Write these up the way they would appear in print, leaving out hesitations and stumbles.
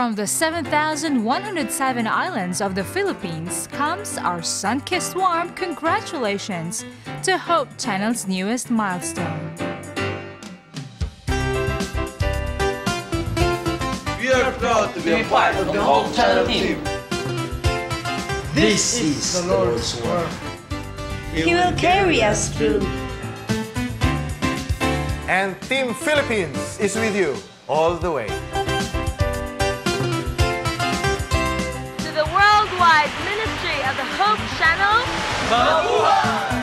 From the 7,107 islands of the Philippines comes our sun-kissed warm congratulations to Hope Channel's newest milestone. We are proud to be a part of the Hope Channel team. This is the Lord's work. He will carry us through. And Team Philippines is with you all the way. To the worldwide ministry of the Hope Channel, Mabuhay!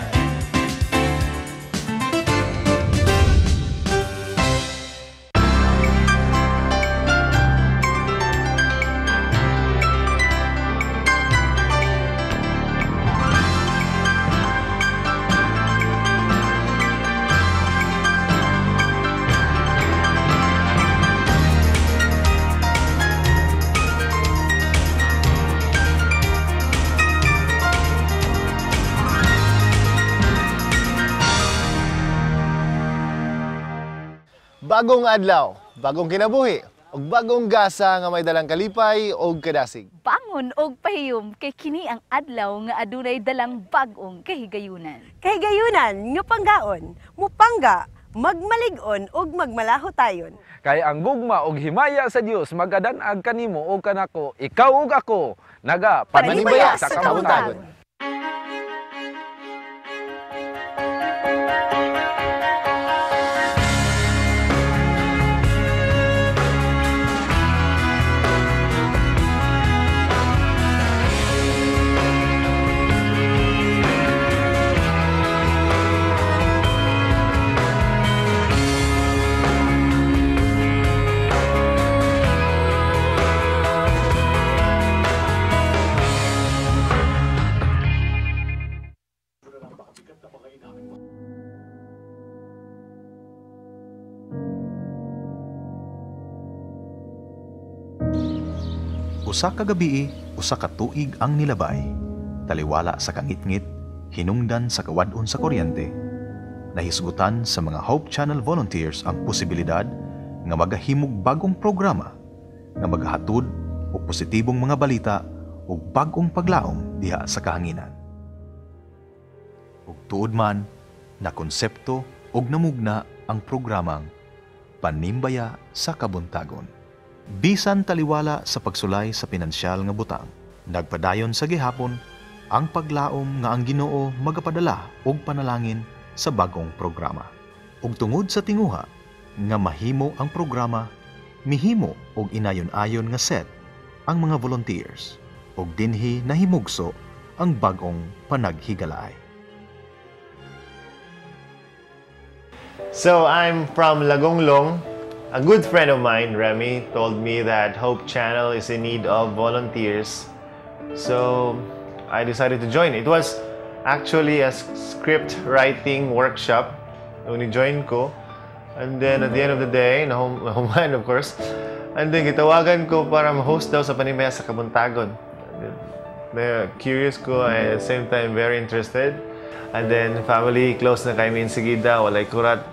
Bagong adlaw, bagong kinabuhi, ug bagong gasa nga may dalang kalipay ug kadasig. Bangon og pahiyom kay kini ang adlaw nga adunay dalang bag-ong kahigayunan. Kahigayunan nga panggaon, mupangga, magmalig-on ug magmalaho tayon. Kay ang gugma og himaya sa Dios magadan-ag kanimo og kanako, ikaw ug ako naga Panimbaya sa kabuntagon. Usa ka gabii, usa ka tuig ang nilabay. Taliwala sa kangitngit, hinungdan sa kawad-on sa kuryente. Nahisgutan sa mga Hope Channel volunteers ang posibilidad nga magahimog bagong programa nga magahatod og positibong mga balita ug bag-ong paglaom diha sa kahanginan. Ug tuod man na konsepto ug namugna ang programang Panimbaya sa Kabuntagon. Bisan taliwala sa pagsulay sa pinansyal nga butang, nagpadayon sa gihapon ang paglaom nga ang Ginoo magapadala og panalangin sa bagong programa. Ug tungod sa tinguha nga mahimo ang programa, mihimo og inayon-ayon nga set ang mga volunteers ug dinhi nahimugso ang bag-ong panaghigalaay. So I'm from Lagonglong. A good friend of mine, Remy, told me that Hope Channel is in need of volunteers. So I decided to join. It was actually a script writing workshop. Nung ni-join ko. And then at the end of the day, nahuman of course. And then gitawagan ko para ma-host daw sa Panimbaya sa Kabuntagon. Curious ko and at the same time very interested. And then family, close na kami in Sagida, walay kurat.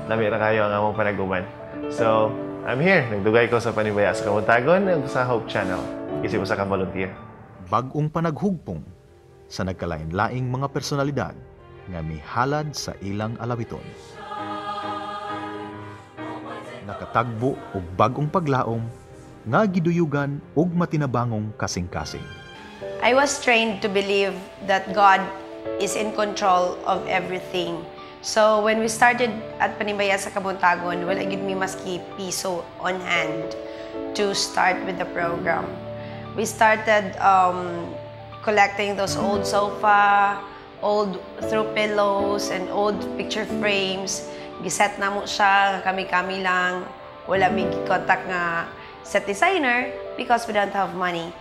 Lami ra kayo ang among panaguman. So, I'm here. Nagdugay ko sa Panimbaya sa Kabuntagon ug sa Hope Channel. Isip usa ka volunteer. Bag-ong panaghugpong sa nagkalain-laing mga personalidad nga mihalad sa ilang alawiton. Nakatagbo og bag-ong paglaom nga giduyugan og matinabangong kasing-kasing. I was trained to believe that God is in control of everything. So when we started at Panimbaya sa Kabuntagon, wala gyud mi maski piso on hand to start with the program. We started collecting those old sofa, old throw pillows, and old picture frames. Giset na mo siya, kami-kami lang. Wala mi contact nga set designer because we don't have money.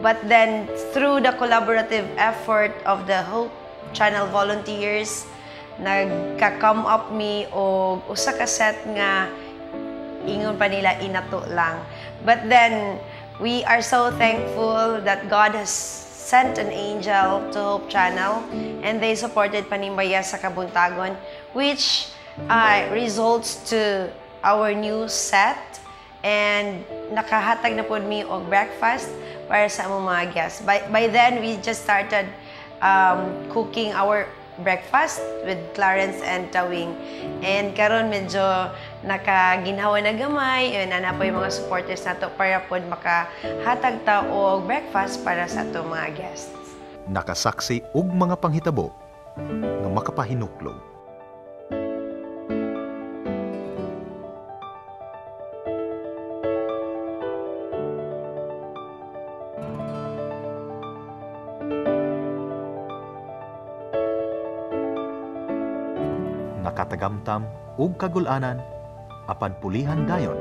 But then, through the collaborative effort of the Hope Channel volunteers, nagka-come up mi og usa ka set nga ingon pa nila inato lang. But then, we are so thankful that God has sent an angel to Hope Channel and they supported Panimbaya sa Kabuntagon, which results to our new set. And nakahatag na pod mi og breakfast para sa among mga guests. By then, we just started cooking our breakfast with Clarence and Tawing. And karon medyo nakaginhawa na gamay, yun, ana po yung mga supporters nato para pod makahatag ta og breakfast para sa ato mga guests. Nakasaksi og mga panghitabo nga makapahinuklog. Nakatagamtam ug kagulanan apan pulihan dayon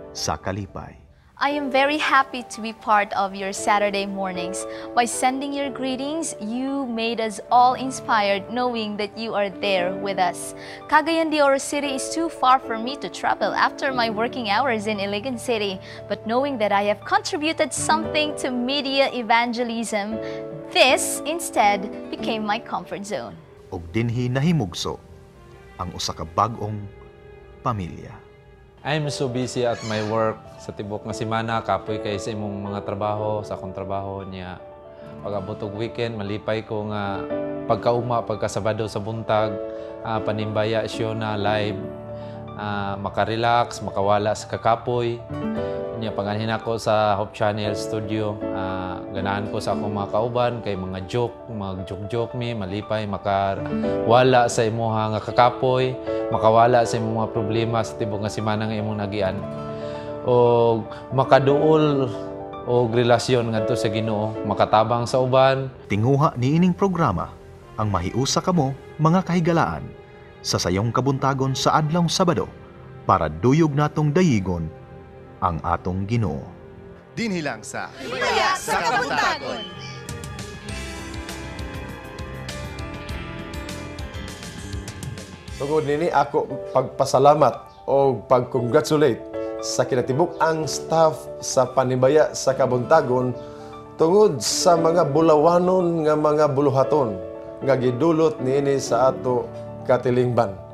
sa kalipay. I am very happy to be part of your Saturday mornings. By sending your greetings, you made us all inspired knowing that you are there with us. Cagayan de Oro City is too far for me to travel after my working hours in Iligan City. But knowing that I have contributed something to media evangelism, this instead became my comfort zone. Og dinhi nahimugso ang usa ka bag-ong pamilya. I'm so busy at my work sa tibok nga semana, kapoy kay sa imong mga trabaho, sa akong trabaho niya. Pag-abot og weekend, malipay ko nga pagkauma, pagkasabado sa buntag, panimbaya show na live, makarelax, makawala sa kakapoy. Niya panganhin ako sa Hope Channel Studio, ganahan ko sa akong mga kauban kay mga joke, mga joke-joke mi, malipay makawala sa imuha nga kakapoy, makawala sa imong mga problema sa tibok nga semana nga imong nagian. Og makaduol og relasyon ngadto sa Ginoo, makatabang sa uban. Tinguha niining programa ang mahiusa kamo mga kahigalaan sa sayong kabuntagon sa adlawng Sabado para duyog natong dayigon ang atong Ginoo. Dinhi lang sa Himaya sa Kabuntagon. Tungod nini ako pagpasalamat o pag-congratulate sa kinatibuk-ang staff sa Panimbaya sa Kabuntagon tungod sa mga bulawanon nga mga buluhaton nga gidulot niini sa ato katilingban.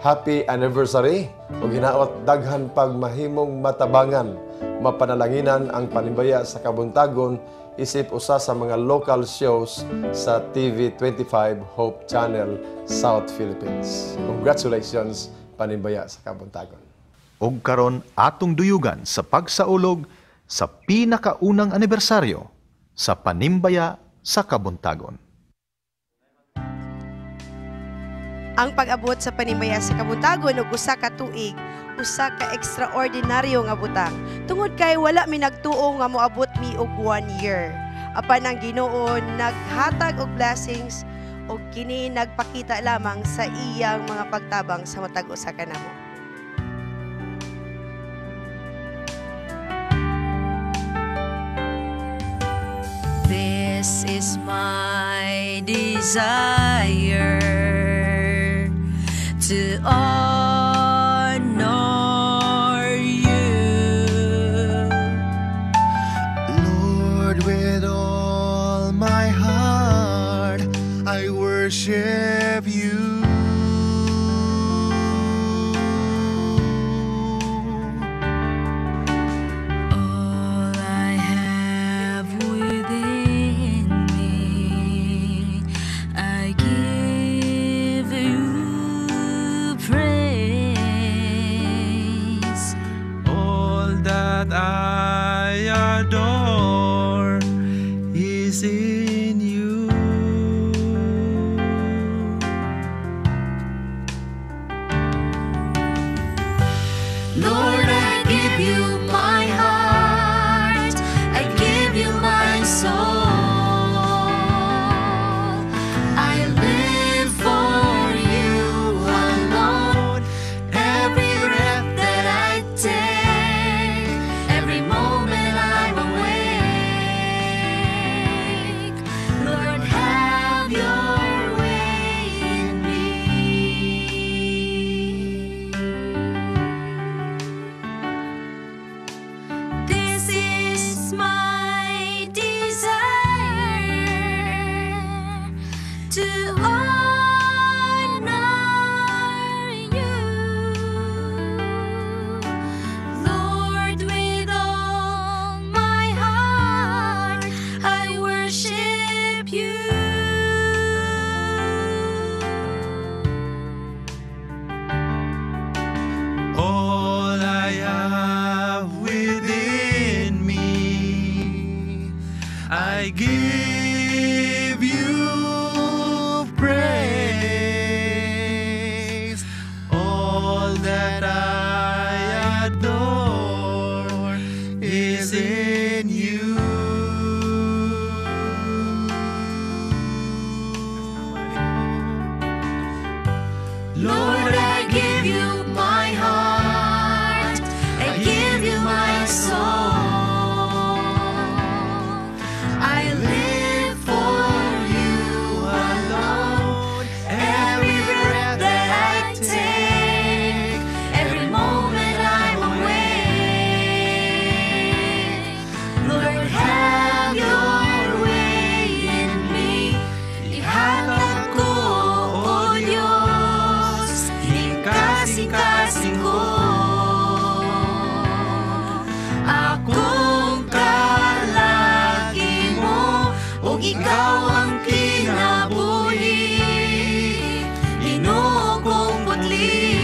Happy anniversary ug hinaot daghan pag mahimong matabangan, mapanalanginan ang Panimbaya sa Kabuntagon isip usa sa mga local shows sa TV25 Hope Channel South Philippines. Congratulations, Panimbaya sa Kabuntagon. Og karon atong duyugan sa pagsaulog sa pinakaunang anibersaryo sa Panimbaya sa Kabuntagon. Ang pag-abot sa Panimbaya sa Kabuntagon og usa ka tuig, usa ka ekstraordinaryo nga butang. Tungod kay wala mi nagtuo nga moabot mi og 1 year. Apan ang Ginoo naghatag og blessings og kini nagpakita lamang sa iyang mga pagtabang sa matag usa kanamo. This is my desire to honor you, Lord, with all my heart I worship you. All I have within me, I give you praise. Lord, I give you my heart, I give you my soul. I live for you alone. Every breath that I take, every moment I'm awake. Lord, have your way in me. Ihatag ko, O Diyos, kasing-kasing ko. Akong kalag imo, ug ikaw ang kinabuhi. Ginoo kong putli,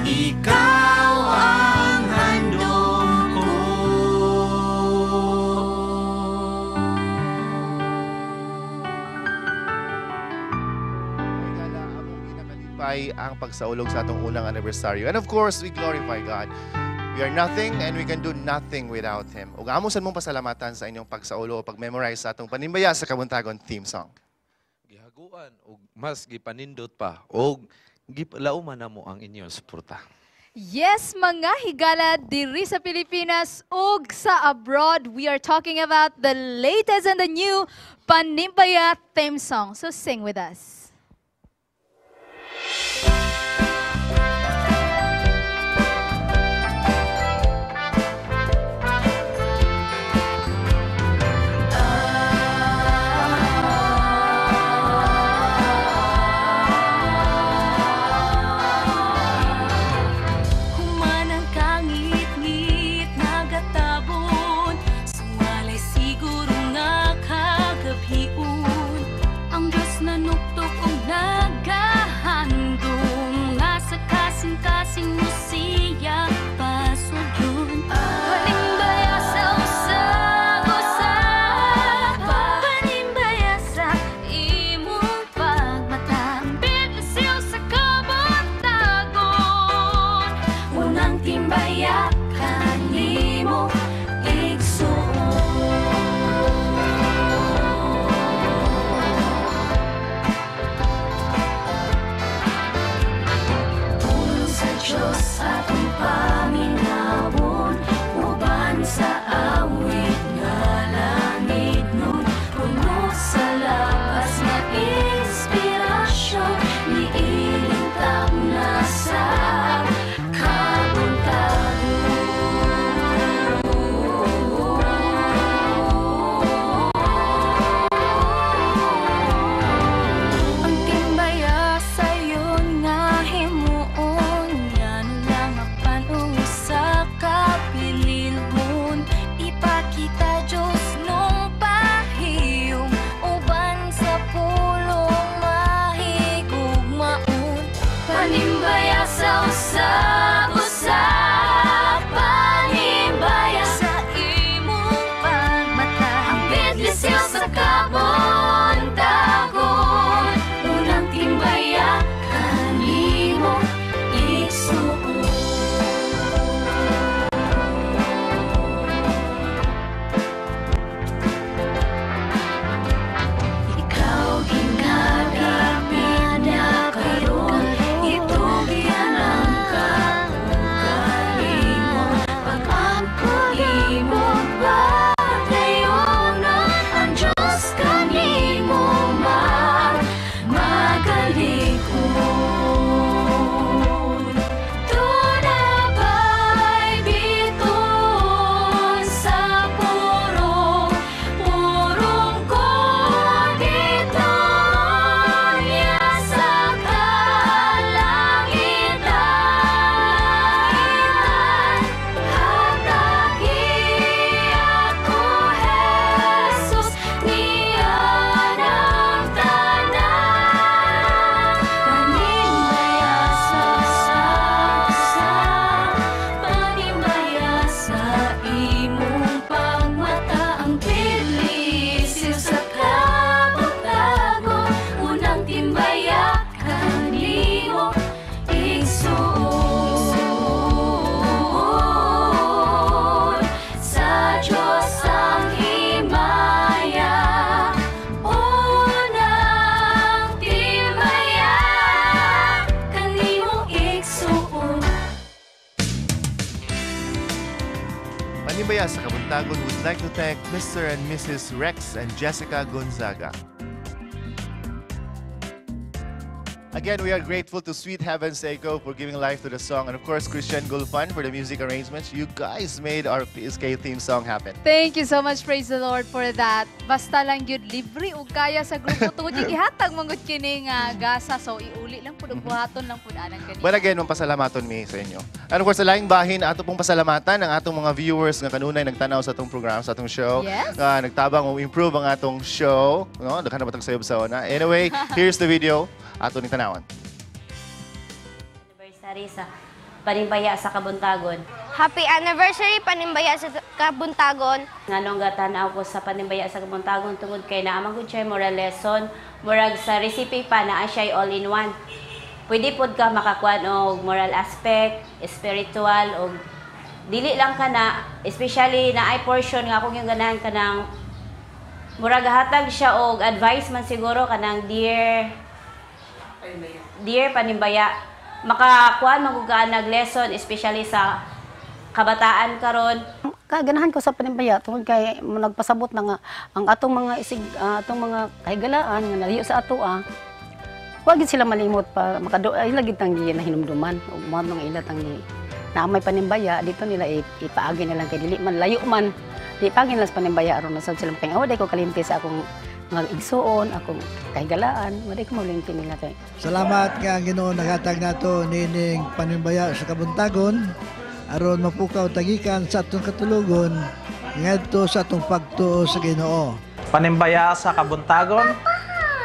ikaw ang handom ko. Ginalipay ang pagsaulog sa atong unang anibersaryo. And of course, we glorify God. We are nothing and we can do nothing without Him. Ug amo sad mong pasalamatan sa inyong pagsaulo o pag-memorize sa atong Panimbaya sa Kabuntagon theme song. Gihaguan og mas gipanindot pa og gipalauman namo ang inyong suporta. Yes, mga higala diri sa Pilipinas ug sa abroad, we are talking about the latest and the new Panimbaya theme song. So sing with us. Human ang kangit-ngit nagatabon, suwalay siguro nga kagabhion. Ang Diyos nanuktok. Panimbaya sa Kabuntagon would like to thank Mr. and Mrs. Rex and Jessica Gonzaga. Again, we are grateful to Sweet Heaven Seiko for giving life to the song, and of course, Christian Gulfan for the music arrangements. You guys made our PSK theme song happen. Thank you so much, praise the Lord for that. Basta lang yun, libre og kaya sa grupo tungod kay gihatag manggod kini nga gasa, so iuli lang pud og buhaton lang pud anang kani. But again, mapasalamaton mi sa inyo. And of course, sa laing bahin, ato pong pasalamatan ang atong mga viewers nga kanunay nagtanaw sa atong program, sa atong show. Yes. Nga nagtabang o improve ang atong show. No? Daghan na batang sayob sa una. Anyway, here's the video. Ato ning tanawan. Anniversary sa Panimbaya sa Kabuntagon. Happy anniversary, Panimbaya sa Kabuntagon. Nganong gatanaw ko sa Panimbaya sa Kabuntagon tungod kay naa man gud siya moral lesson, murag sa recipe pa naa siya all in one. Pwede pod ka makakuan og moral aspect, spiritual og dili lang ka na, especially na ay portion nga akong yung ganahan ka ng murag hatag siya og advice man siguro kanang dear Panimbaya, makakuan magugaan nag lesson especially sa kabataan karon. Kaganahan ko sa Panimbaya tungod kay nagpasabot na nga ang atong mga isig atong mga kahigalaan nga nalayo sa ato wa gid sila malimot pa makado ay lagi tang nahinumduman ug mao nga ila tang na may Panimbaya dito nila ipaagi na lang kay dili man layo man di paagi nila sa Panimbaya aron nasab sila kay aw day ko kalimti sa akong mga igsuon, akong kahigalaan, wala ko malimti nila kay. Salamat nga ang Ginoo naghatag nato nining Panimbaya sa Kabuntagon aron mapukaw tagikan sa atong katulugon ngadto sa atong pagtuo sa Ginoo. Panimbaya sa Kabuntagon,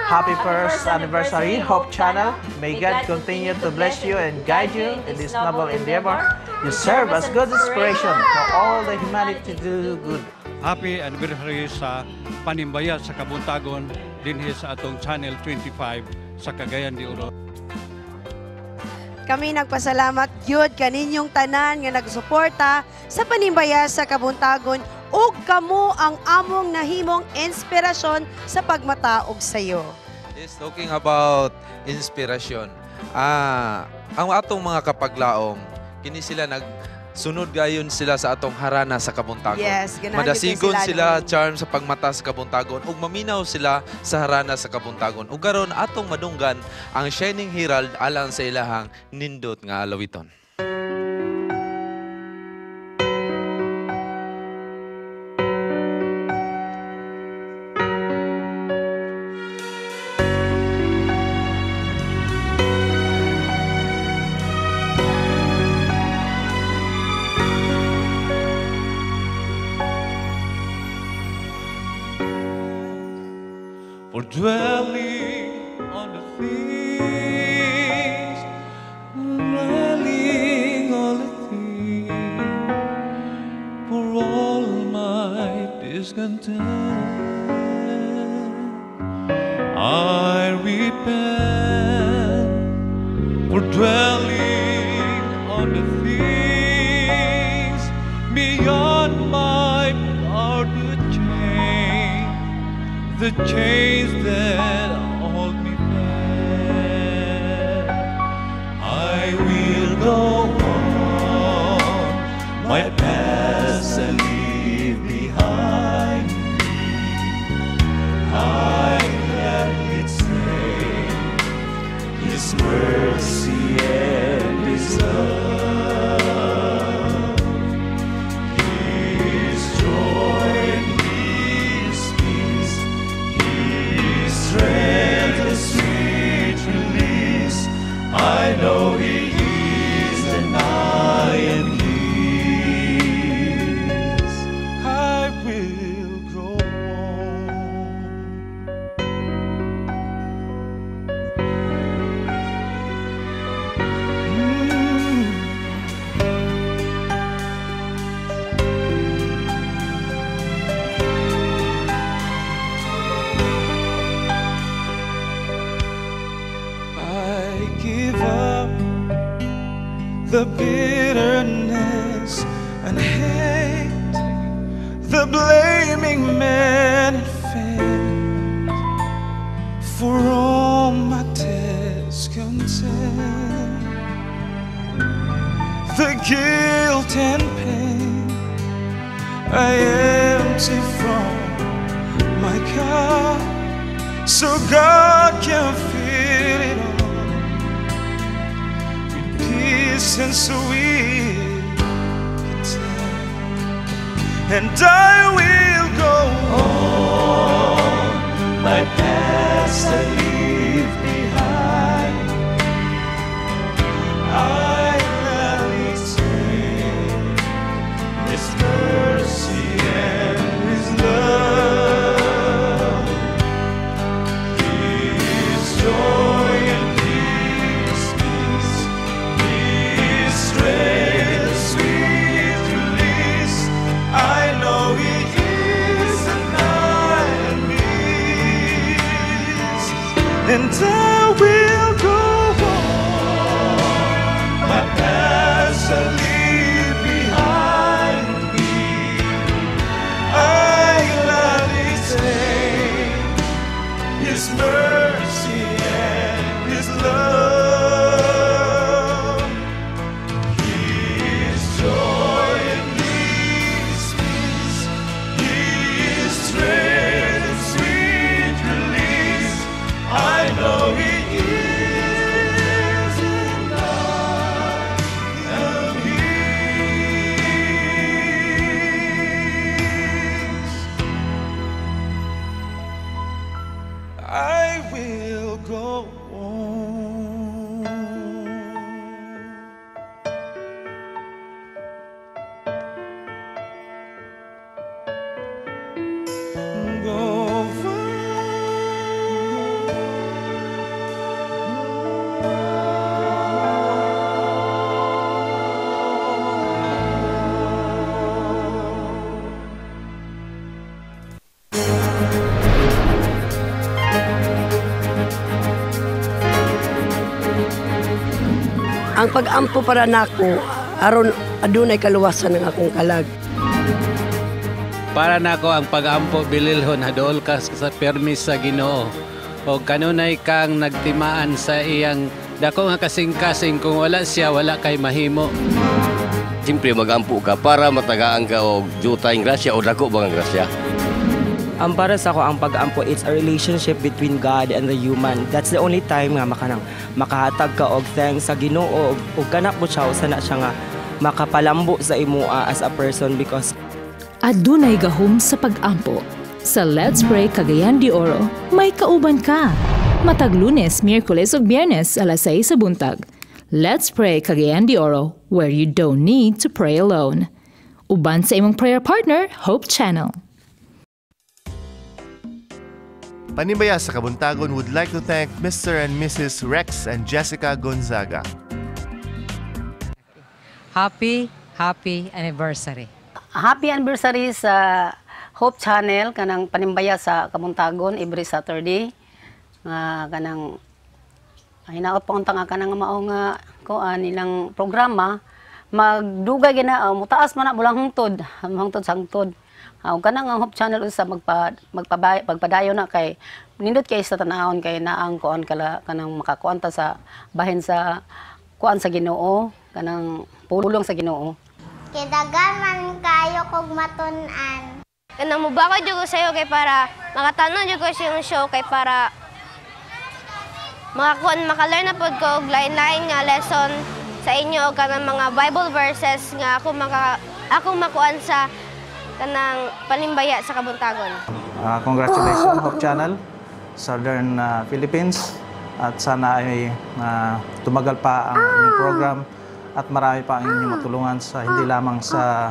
happy first anniversary, Hope Channel. May God continue to bless you and guide you in this noble endeavor. You serve as good inspiration for all the humanity to do good. Happy anniversary sa Panimbaya sa Kabuntagon dinhi sa atong Channel 25 sa Cagayan de Oro. Kami nagpasalamat gyud kaninyong tanan nga nagsuporta sa Panimbaya sa Kabuntagon ug kamo ang among nahimong inspirasyon sa pagmataog sayo. Yes, talking about inspiration. Ang atong mga kapaglaom, kini sila nagsunod gayon sila sa atong harana sa Kabuntagon. Yes, ganahan madasigon sila, sila charm sa pagmata sa Kabuntagon ug maminaw sila sa harana sa Kabuntagon. Ug karon atong madunggan ang Shining Herald alang sa ilahang nindot nga alawiton. For dwelling on the things, dwelling on the things, for all my discontent, I repent. For dwelling on the things beyond my power to change, the chains that hold me back. I will go on my past and leave behind me. I gladly say His mercy and His love, His joy and His peace, His strength and sweet release. I know He is and I am His. I will grow on. I give up the bitterness and hate, the blaming man and fate for all my discontent, the guilt and pain. I empty from my cup so God can fill it all with peace and sweet content. And I will go on, my past I leave behind. I gladly take His mercy and His love, His joy and His peace, His strength and sweet release. I know He is and I am His, and I will go on. My past I leave behind me. I gladly take His mercy and His love, His joy and His peace, His strength and sweet release. I know He is and I am His. I will go on. Go. Ang pag-ampo para nako aron adunay kaluwasan ng akong kalag. Para nako ang pag-ampo bililhon hadool ka sa permis sa Ginoo o kanunay kang nagtimaan sa iyang dako nga kasing-kasing, kung wala siya wala kay mahimo. Siyempre magampo ka para matagaan ka og jutay grasya o dako ba nga grasya. Ang para sa ako, ang pag-ampo, it's a relationship between God and the human. That's the only time nga makanang makahatag ka og thanks sa Ginoo ug kana po siya usa na siya nga makapalambo sa imoa as a person because Adunay gahom sa pag-ampo. Sa Let's Pray Cagayan de Oro, may kauban ka. Matag Lunes, Miyerkules ug Biyernes alas 6 sa buntag. Let's Pray Cagayan de Oro, where you don't need to pray alone. Uban sa imong prayer partner, Hope Channel. Panimbaya sa Kabuntagon would like to thank Mr. and Mrs. Rex and Jessica Gonzaga. Happy, happy anniversary. Happy anniversary sa Hope Channel kanang Panimbaya sa Kabuntagon every Saturday. Nga kanang hinaot pa unta nga kanang mao nga kuan nilang programa magdugay gina, mutaas man na bulang hungtod, hangtod sa hangtod. Ug kanang ang Hope Channel usa magpa magpabay pagpadayon na kay nindot kay sa tanawon kay naang kuan kala kanang makakuan ta sa bahin sa kuan sa Ginoo, kanang pulong sa Ginoo. Kidagan man kayo kog matun-an. Kanang mubako jud ko sayo kay para makatan-on jud ko sa iyong show kay para makakuan makalearn na pod ko og lain-lain nga lesson sa inyo og kanang mga Bible verses nga ako maka akong makuan sa kanang Panimbaya sa Kabuntagon. Congratulations, Hope Channel, Southern Philippines. At sana ay tumagal pa ang inyong program at marami pa ang inyong matulungan sa hindi lamang sa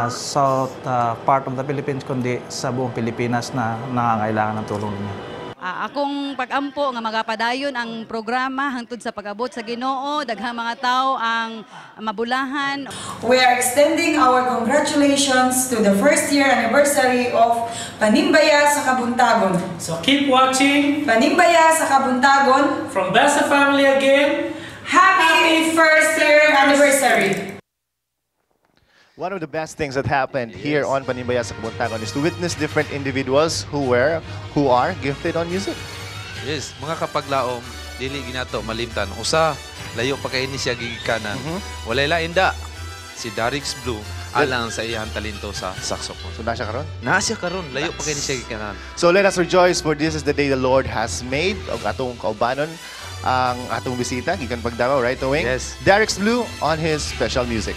south part of the Philippines kundi sa buong Pilipinas na nangangailangan ng tulong ninyo. Akong pag-ampo nga magapadayon ang programa hangtod sa pag-abot sa Ginoo, daghang mga tao ang mabulahan. We are extending our congratulations to the first year anniversary of Panimbaya sa Kabuntagon. So keep watching Panimbaya sa Kabuntagon. From Besa Family again. Happy first year anniversary! One of the best things that happened here on Panimbaya sa Kabuntagon is to witness different individuals who are gifted on music. Yes, mga kapaglaom, dili ginato malimtan. Usa, layo pa kay ni siya gigikanan. Walay lain da, si Darix Blue. Alang sa iyang talento sa saxophone. So naa siya karon? Naa siya karon, layo pa kay ni siya gikanan. So let us rejoice, for this is the day the Lord has made. Og atong kaubanon ang atong bisita gikan pag Davao, right, Wing? Yes. Derek's Blue on his special music.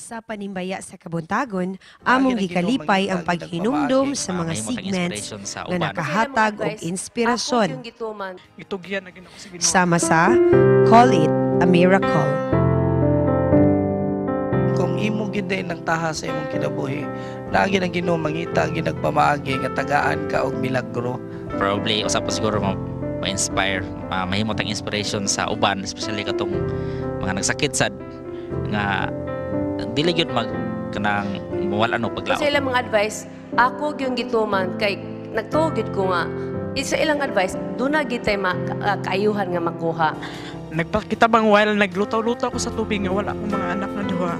Sa Panimbaya sa Kabuntagon, among gikalipay ang paghinumdom sa mga segments nga nakahatag og inspirasyon. Sama sa Call It a Miracle. Kung imo gid ng taha sa imong kinabuhi, naagi ang Ginoo mangita ang ginagpamaagi nga tagaan ka og milagro. Probably usa pa siguro ma-inspire, mahimot ang inspiration sa uban, especially katong mga nagsakit sad nga Dili gyud mag kanang mawala no paglaom. Sa ilang mga advice, ako gyud gituman kay nagtuo gyud ko nga sa ilang advice, duna gyud tay kaayuhan nga makuha. Nagpakita bang while naglutaw-lutaw ko sa tubig nga wala akong mga anak na duha,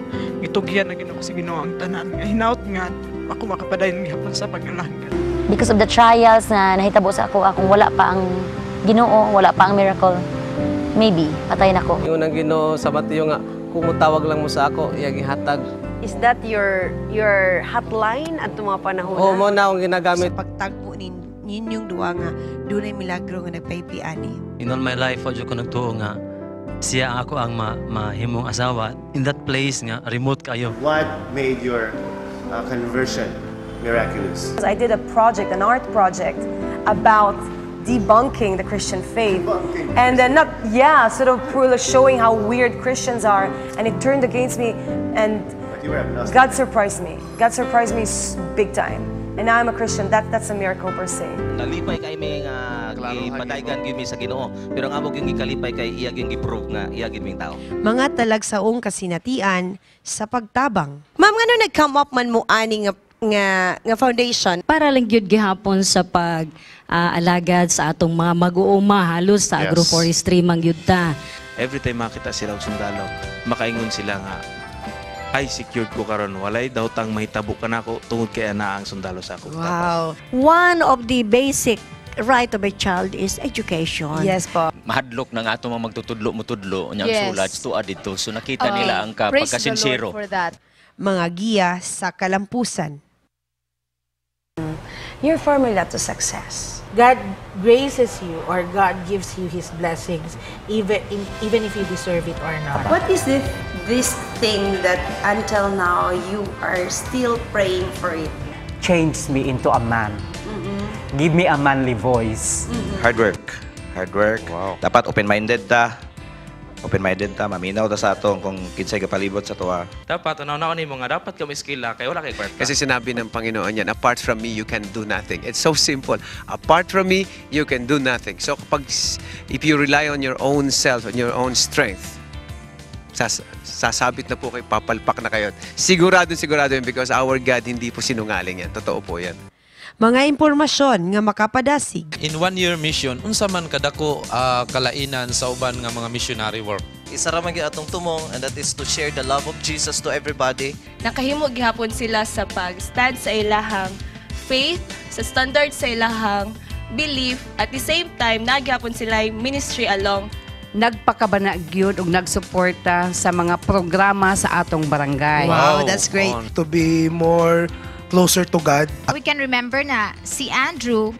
gitugyan na Ginoo sa Ginoo ang tanan nga hinaut nga ako makapadayon gihapon sa pag-alagad. Because of the trials na nahitabo sa ako, akong wala pa ang Ginoo, wala pa ang miracle, maybe patay na ko. Ingon ang Ginoo sa Mateo nga kung motawag lang mo sa ako, iyang ihatag. Is that your hotline at mga panahon? Oo, mo na akong ginagamit. Sa pagtagpo ninyong duha nga dunay milagro nga nagpaypi ani. In all my life, wa jud ko nagtuo nga siya ang ako ang mahimong asawa in that place nga remote kayo. What made your conversion miraculous? I did a project, an art project, about debunking the Christian faith. And then not, yeah, sort of showing how weird Christians are. And it turned against me. And But you were agnostic. God surprised me. God surprised me big time. And now I'm a Christian. That's a miracle per se. Nalipay kay mi nga gipadaygan gyud mi sa Ginoo, pero ang amo gyud gikalipay kay iya gyud gi-prove nga iya gyud ming tao. Mga talagsaong kasinatian sa pagtabang. Ma'am, ngano nag-come up man mo ani nga foundation? Para lang gyud gihapon sa pag alagad sa atong mga mag-uuma, halos sa agroforestry man gyud ta. Every time makita sila og sundalo, makaingon sila nga ay secured ko karon, walay dawtang mahitabo kanako tungod kay ana ang sundalo sa akong Wow. One of the basic right of a child is education. Yes po. Mahadlok ng ato mga magtutudlo mutudlo nya ang sulad tuad dito, so nakita nila ang Praise the Lord pagkasinsero. For that. Mga giya sa kalampusan. Your formula to success. God graces you or God gives you His blessings even if you deserve it or not. What is this thing that until now you are still praying for it? Change me into a man. Give me a manly voice. Hard work. Hard work. Dapat open-minded ta. Open-minded ta, maminaw ta sa atong kung kinsay kapalibot sa tuwa. Dapat una-una nimo nga dapat ka eskila kay wala kay kwarta. Kasi sinabi ng Panginoon yan, "Apart from me, you can do nothing." It's so simple. Apart from me, you can do nothing. So kapag, if you rely on your own self, on your own strength, sasabit na po kayo, papalpak na kayo. Sigurado, sigurado yun because our God hindi po sinungaling yan. Totoo po yan. Mga impormasyon nga makapadasig. In one year mission, unsa man kadako kalainan sa uban nga mga missionary work? Isa ra man gyud atong tumong, and that is to share the love of Jesus to everybody. Nakahimo gihapon sila sa pag-stand sa ilahang faith, sa standard sa ilahang belief, at the same time nagyapon sila ministry along. Nagpakabana gyud og nagsuporta sa mga programa sa atong barangay. Wow, that's great. To be more closer to God. We can remember na si Andrew,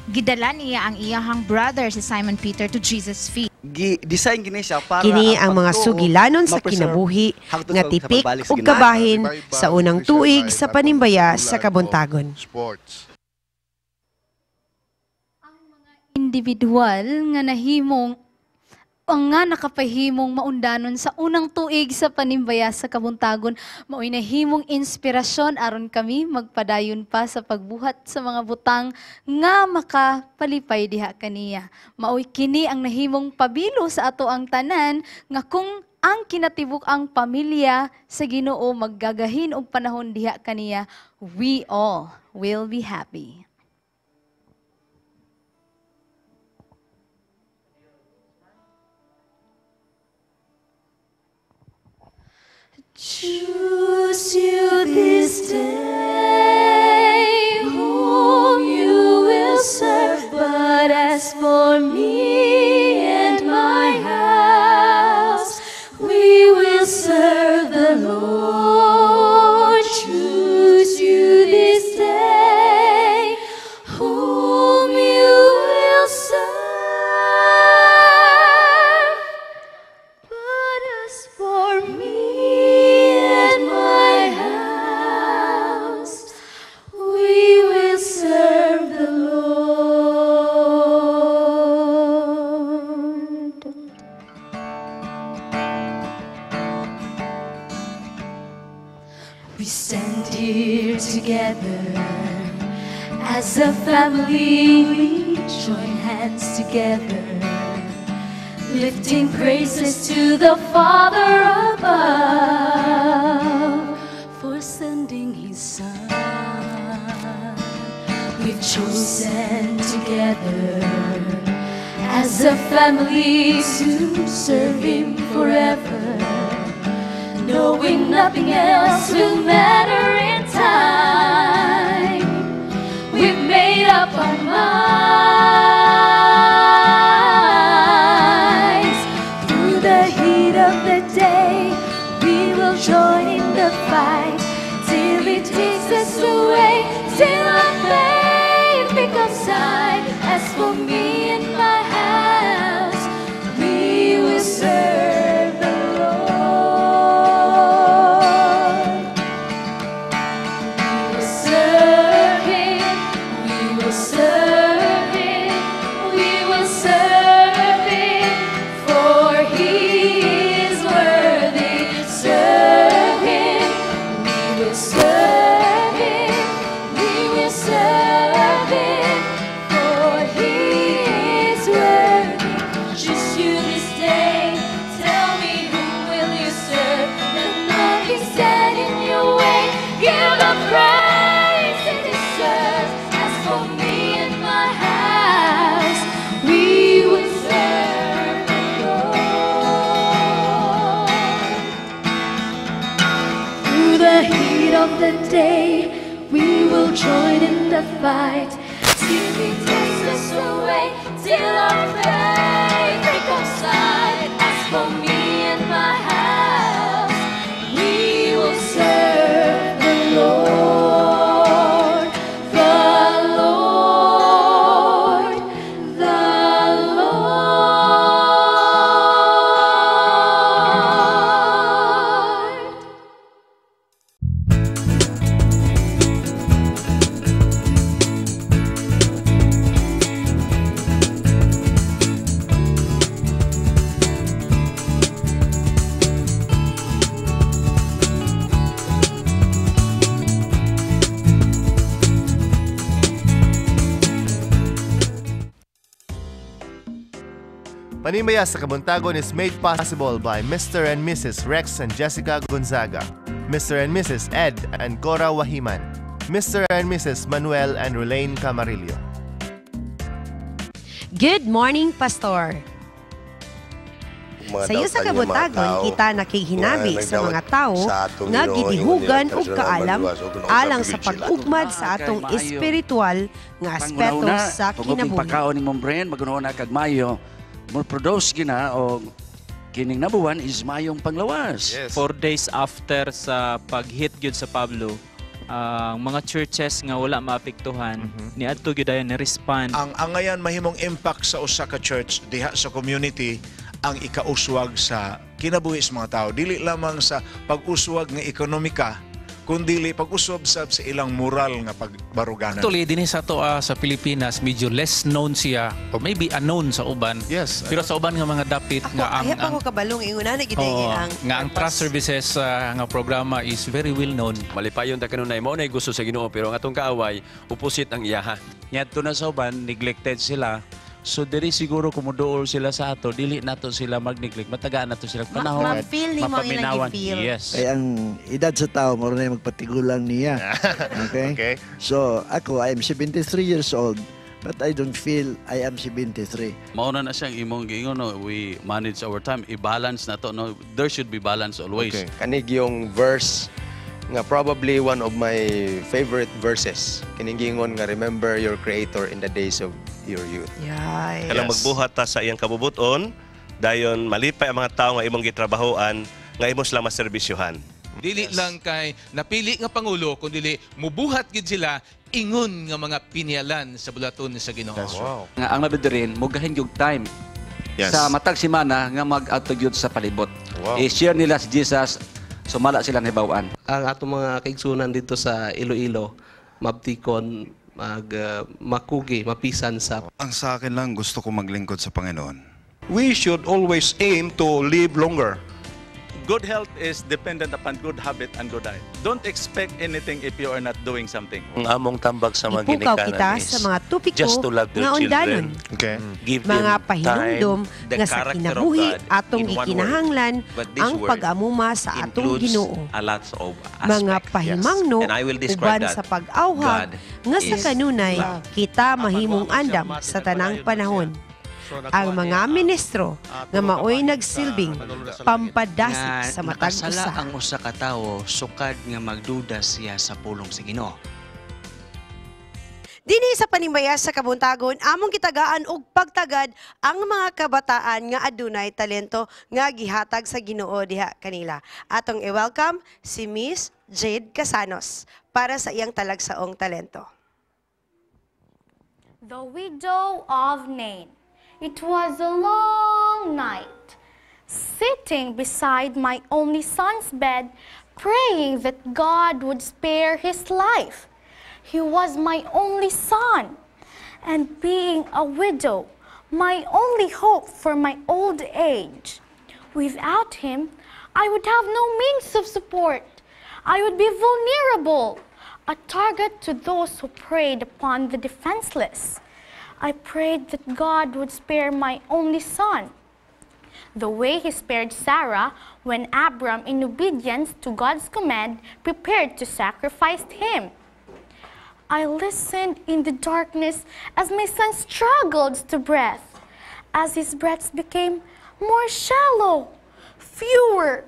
gidala niya ang iyahang brother si Simon Peter to Jesus' feet. Gi-design gini siya para Kini ang mga pagtuo sugilanon sa ma-preserve kinabuhi hangtod nga sa tipik pagbalik sa ug Ginoo. kabahin sa unang tuig sa panimbaya sa kabuntagon. Sports. Individual nga nahimong ang nga nakapahimong maundanon sa unang tuig sa panimbaya sa kabuntagon, mao'y nahimong inspirasyon aron kami magpadayon pa sa pagbuhat sa mga butang nga makapalipay diha kaniya. Mao'y kini ang nahimong pabilo sa ato ang tanan nga kung ang kinatibuk ang pamilya sa Ginoo maggagahin og panahon diha kaniya, we all will be happy. Choose you this day whom you will serve, but as for me and my house, we will serve the Lord. Choose you this day whom you will serve. But as for me and my house, we will serve the Lord. We stand here together as a family. We join hands together, lifting praises to the Father above. Son. We've chosen together as a family to serve Him forever, knowing nothing else will matter in time. We've made up our minds. Through the heat of the day, we will join in the fight till He takes us away, till our faith becomes sight. As for me and my house, we will serve the Lord. We will serve Him, we will serve Him, we will serve Him, for He is worthy. Serve Him, we will serve Him, we will serve Him, for He is worthy. Choose you this day, tell me, whom will you serve? Let nothing stand in your way. Give the praise He deserves. As for me and my house, we will serve the Lord. Through the heat of the day, we will join in the fight till He takes us away, till our faith becomes sight. As for me and my house, we will serve the Lord, the Lord, the Lord. Panimbaya sa Kabuntagon is made possible by Mr. and Mrs. Rex and Jessica Gonzaga, Mr. and Mrs. Ed and Cora Wahiman, Mr. and Mrs. Manuel and Rulaine Camarillo. Good morning, Pastor. Mga Sa iyo sa dautan yung mga Kabuntagon, tao kita nakihinabi nga sa mga nagdawat tao sa atong nga Ginoo, gidihugan ingon og nila, kaalam personal maluwas, ug kung alang unsa sa gid sila. pag-ugmad sa Ah, atong kay maayo. espiritual nga aspeto Panguna-una, sa tungod ning kinabuhi. Pagkaon ni Ma'am Bren, maguna kag mayo, mo produce gina og kining number one is mayong panglawas. 4 days after sa pag-hit gyud sa Pablo, ang mga churches nga wala maapektuhan niadto gyud dayon ni respond. Ang angayan mahimong impact sa usa ka church diha sa community ang ikauswag sa kinabuhi sa mga tao. Dili lamang sa pag-uswag nga ekonomika, kundili pag-uswag sab sa ilang moral nga pagbaruganan. Actually, dinhi sa ato sa Pilipinas, medyo less known siya or maybe unknown sa uban. Yes. Pero sa uban nga mga dapit nga ang, Ay pa ang ko kabalong ingon na gid Oo, ang nga ang trust services nga programa is very well known. Malipayon ta kanunay, mao nay gusto sa Ginoo, pero ang atong kaaway opposite ang iyaha. Ngadto na sa uban, neglected sila. So diri siguro kumuduol sila sa ato, dili nato sila mag-neglect. Matagaan nato sila panahon. Ma-feel nimo ang ilang Mapaminawan. gi-feel. Yes. Kaya ang edad sa tao, mao na magpatigulang niya. Okay? So, ako, I am 73 years old, but I don't feel I am 73. Mao na na siyang imong giingon, no, we manage our time, i-balance na to, no. There should be balance always. Okay. Kanig yung verse nga probably one of my favorite verses. Kining giingon nga, "Remember your creator in the days of your youth." Yay. Kanang magbuhat ta sa iyang kabubuton, dayon malipay ang mga tao nga imong gitrabahoan, nga imo sila maserbisyuhan. Dili lang kay napili nga pangulo kundi mubuhat gid sila ingon nga mga pinialan sa bulaton sa Ginoo. Nga ang labi rin mugahin yung time sa matag semana nga mag-adto gyud sa palibot. I-share nila si Jesus, sumala sila hibaw-an. Ang atong mga kaigsunan dito sa Iloilo, mabtikon, mag makugi, mapisan sa Ang sa akin lang, gusto ko maglingkod sa Panginoon. We should always aim to live longer. Good health is dependent upon good habit and good diet. Don't expect anything if you are not doing something. Ang among tambag sa mga Ipukaw ginikanan kita is sa mga topiko just to love their nga undanon. children. Okay. Give Mga them pahinumdom time. nga sa kinabuhi atong in one word. gikinahanglan But this ang word pag-amuma sa atong includes Ginoo. a lot of Mga aspects. pahimangno And I will describe uban that. sa pag-awhag God nga sa is kanunay love. kita mahimong andam sa tanang panahon. Ang mga ministro nga maoy nagsilbing pampadasig sa matag nakasala usa. ang usa ka tawo sukad nga magduda siya sa pulong sa Ginoo. Dinhi sa Panimbaya sa Kabuntagon, among gitagaan og pagtagad ang mga kabataan nga adunay talento nga gihatag sa Ginoo diha kanila. Atong i-welcome si Miss Jade Casanos para sa iyang talagsaong talento. The Widow of Nain. It was a long night, sitting beside my only son's bed, praying that God would spare his life. He was my only son, and being a widow, my only hope for my old age. Without him, I would have no means of support. I would be vulnerable, a target to those who preyed upon the defenseless. I prayed that God would spare my only son, the way he spared Sarah when Abram, in obedience to God's command, prepared to sacrifice him. I listened in the darkness as my son struggled to breathe, as his breaths became more shallow, fewer,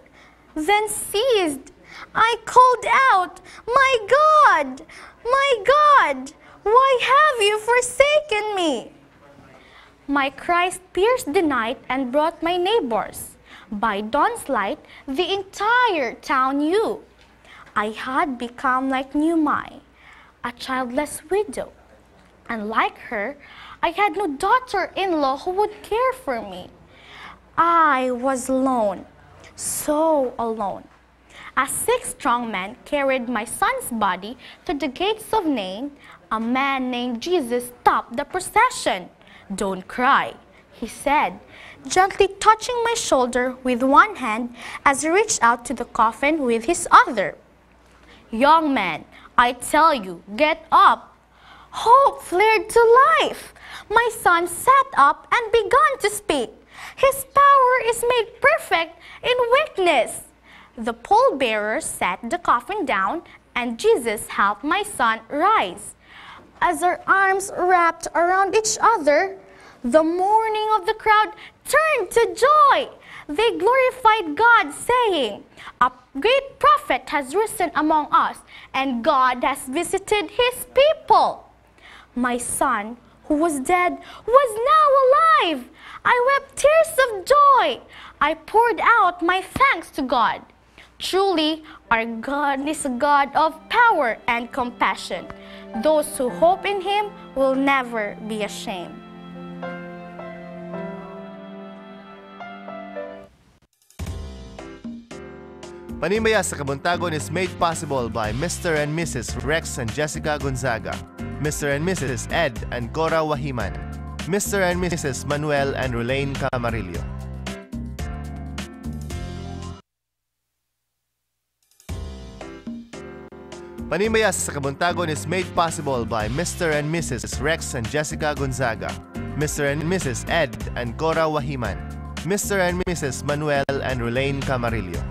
then ceased. I called out, "My God! My God! Why have you forsaken me?" My cries pierced the night and brought my neighbors. By dawn's light, the entire town knew. I had become like Nehemiah, a childless widow. And like her, I had no daughter in law who would care for me. I was alone, so alone. As six strong men carried my son's body to the gates of Nain, a man named Jesus stopped the procession. "Don't cry," he said, gently touching my shoulder with one hand as he reached out to the coffin with his other. "Young man, I tell you, get up." Hope flared to life. My son sat up and began to speak. His power is made perfect in weakness. The pallbearers set the coffin down, and Jesus helped my son rise. As our arms wrapped around each other, the mourning of the crowd turned to joy. They glorified God, saying, "A great prophet has risen among us, and God has visited his people." My son, who was dead, was now alive. I wept tears of joy. I poured out my thanks to God. Truly, our God is a God of power and compassion. Those who hope in him will never be ashamed. Panimbaya sa Kabuntagon is made possible by Mr. and Mrs. Rex and Jessica Gonzaga, Mr. and Mrs. Ed and Cora Wahiman, Mr. and Mrs. Manuel and Rulaine Camarillo. Panimbaya sa Kabuntagon is made possible by Mr. and Mrs. Rex and Jessica Gonzaga, Mr. and Mrs. Ed and Cora Wahiman, Mr. and Mrs. Manuel and Rulaine Camarillo.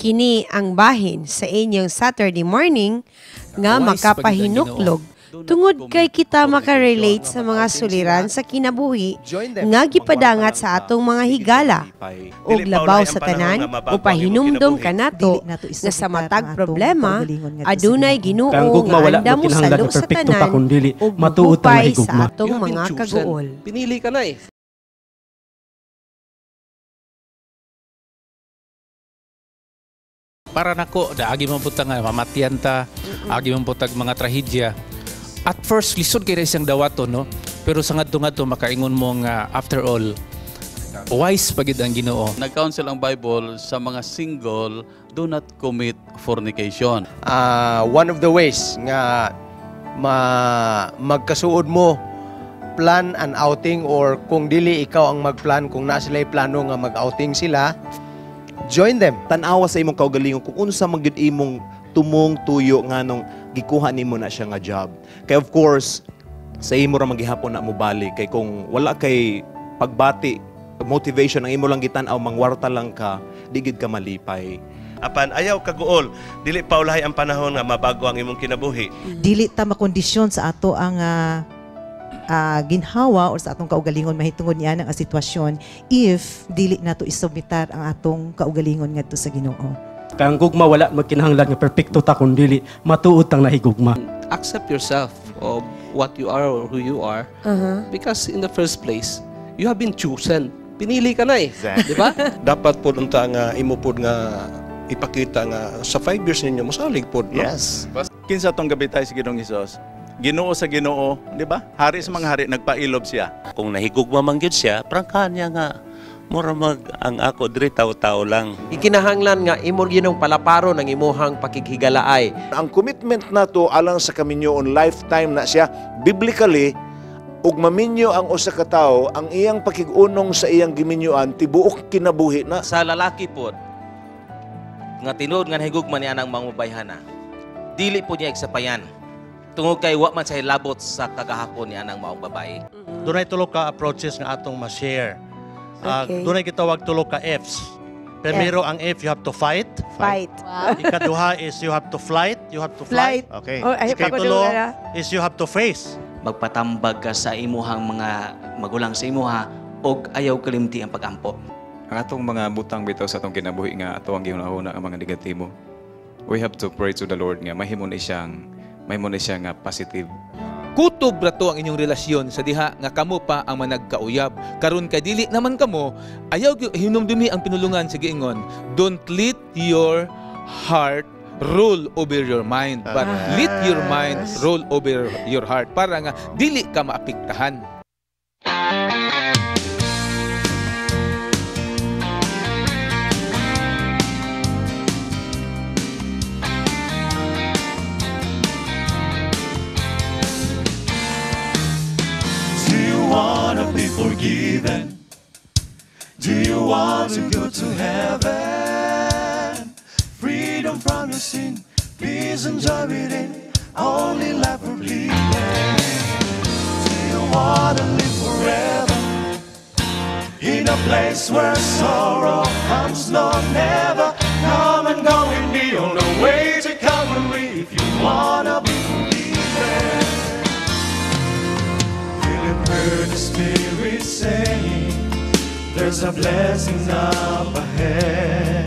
Kini ang bahin sa inyong Saturday morning nga Wise makapahinuklog tungod kay kita makarelate sa mga suliran sa kinabuhi nga gipadangat sa atong mga higala ug labaw sa tanan upahinumdom kanato nga sa matag problema adunay Ginoo Kay ang gugma nga wala andam magkinahanglan mosalo nga sa perpekto ta tanan kundili ug matuod tang mohupay sa nahigugma. atong You have been mga chosen. kaguol. Pinili ka na eh. Para nako, daagi man pud ta nga mamatian ta, agi man pud tag mga trahedya. At first lisod kay siyang dawaton, no? Pero sa ngadto-ngadto makaingon mo nga after all wise pa gid ang Ginoo. Nag-counsel ang Bible sa mga single, do not commit fornication. One of the ways nga magkasuod mo, plan an outing, or kung dili ikaw ang magplan, kung naa sila'y plano nga mag-outing sila, join them. Tan-awa sa imong kaugalingon kung unsa man gyud imong tumong tuyo nganong gikuha nimo na siya nga job. Kay of course, sa imo ra magihapon na mobalik, kay kung wala kay pagbati, motivation, ang imo lang gitan-aw mangwarta lang ka, di gid ka malipay. Apan ayaw kaguol, dili paulahi ang panahon nga mabago ang imong kinabuhi. Dili ta makondisyon sa ato ang ginhawa or sa atong kaugalingon mahitungod niya ang sitwasyon if dili nato isubmitar ang atong kaugalingon ngadto sa Ginoo. Kay ang gugma wala magkinahanglan nga perpekto ta kundili matuod tang nahigugma. Accept yourself of what you are or who you are. Because in the first place, you have been chosen. Pinili ka na eh. Di ba? Dapat po unta nga imo pod nga ipakita nga sa 5 years ninyo mosalig pod, no? Yes. Kinsa tong gabitay sa Ginoong Hesus? Ginoo sa Ginoo, di ba? Hari sa mga hari, nagpailob siya. Kung nahigugma man gyud siya, prangkahan niya nga mura mag ang ako diri tao-tao lang. Ikinahanglan nga imo ginong palaparo ng imuhang pakighigalaay. Ang commitment nato alang sa kaminyoon, lifetime na siya biblically. Ug maminyo ang usa ka tawo, ang iyang pakig-unong sa iyang giminyuan tibuok kinabuhi na. Sa lalaki pod nga tinuod nga nahigugma niya ang mga, dili po niya igsapayan. Tungod kay wa man siya labot sa kagahapon niya ang maong babae. Dunay tulo ka approaches nga atong ma-share. Dunay gitawag tulo ka Fs. Primero, ang F, you have to fight. Fight. Wow. Ikaduha is you have to flight. You have to flight. Flight. Okay. Oh, ay, Ikatulo papadula na. is you have to face. Magpatambag ka sa imuhang mga magulang sa imuha og ayaw kalimti ang pagampo. Ang atong mga butang bitaw sa atong kinabuhi nga ato ang gihuna-huna ang mga negatibo. We have to pray to the Lord nga mahimo ni siya nga positive. Kutob ra to ang inyong relasyon sa diha nga kamo pa ang managkauyab. Karon kay dili naman kamo, ayaw hinumdumi ang pinulungan sa giingon. Don't let your heart rule over your mind, but let your mind rule over your heart para nga dili ka maapektahan. Do you wanna be forgiven? Do you want to go to heaven? Freedom from your sin, peace and joy within, only life worth living. Do you wanna live forever? In a place where sorrow comes no never. Come and go with me on the way to Calvary if you wanna be forgiven. Philip heard the Spirit saying, there's a blessing up ahead.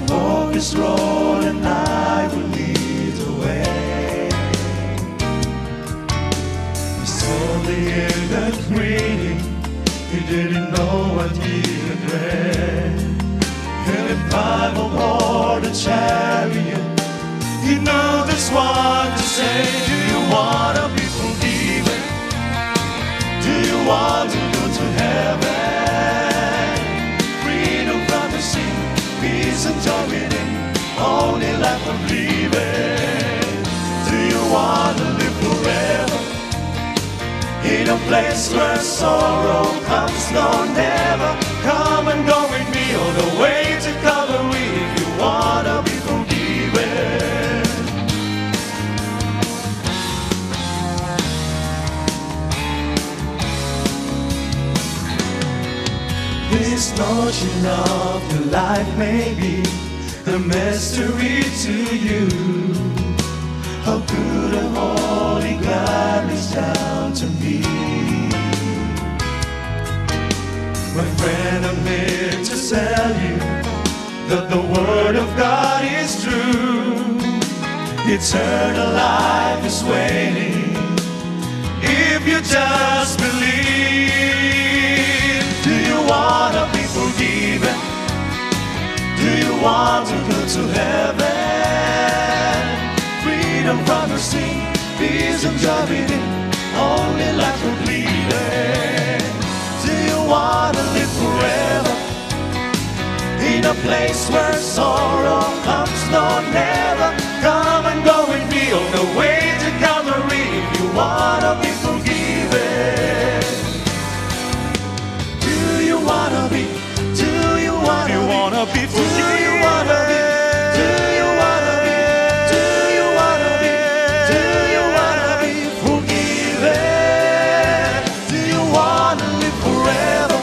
Walk this road and I will lead the way. He suddenly heard that greeting. He didn't know what he had read. Philip climbed aboard the chariot. He knew this one to say, do you wanna be forgiven? Do you want to go to heaven? Freedom from the sin, peace and joy within, only life worth living. Do you want to live forever? In a place where sorrow comes no never. Come and go with me on the way to Calvary if you wanna be forgiven. This notion of your life may be The mystery to you. How could a holy God reach down to me? My friend, I'm here to tell you that the Word of God is true. Eternal life is waiting if you just believe. Do you wanna be forgiven? Do you want to go to heaven? Freedom from your sin, peace and joy within, only life completed. Do you wanna live forever in a place where sorrow comes no never? Come and go with me on the way to Calvary if you wanna be forgiven. Do you wanna be? Do you wanna You be? Wanna be Do you wanna be? Do you wanna be? Do you wanna be? Do you wanna be forgiven? Do you wanna live forever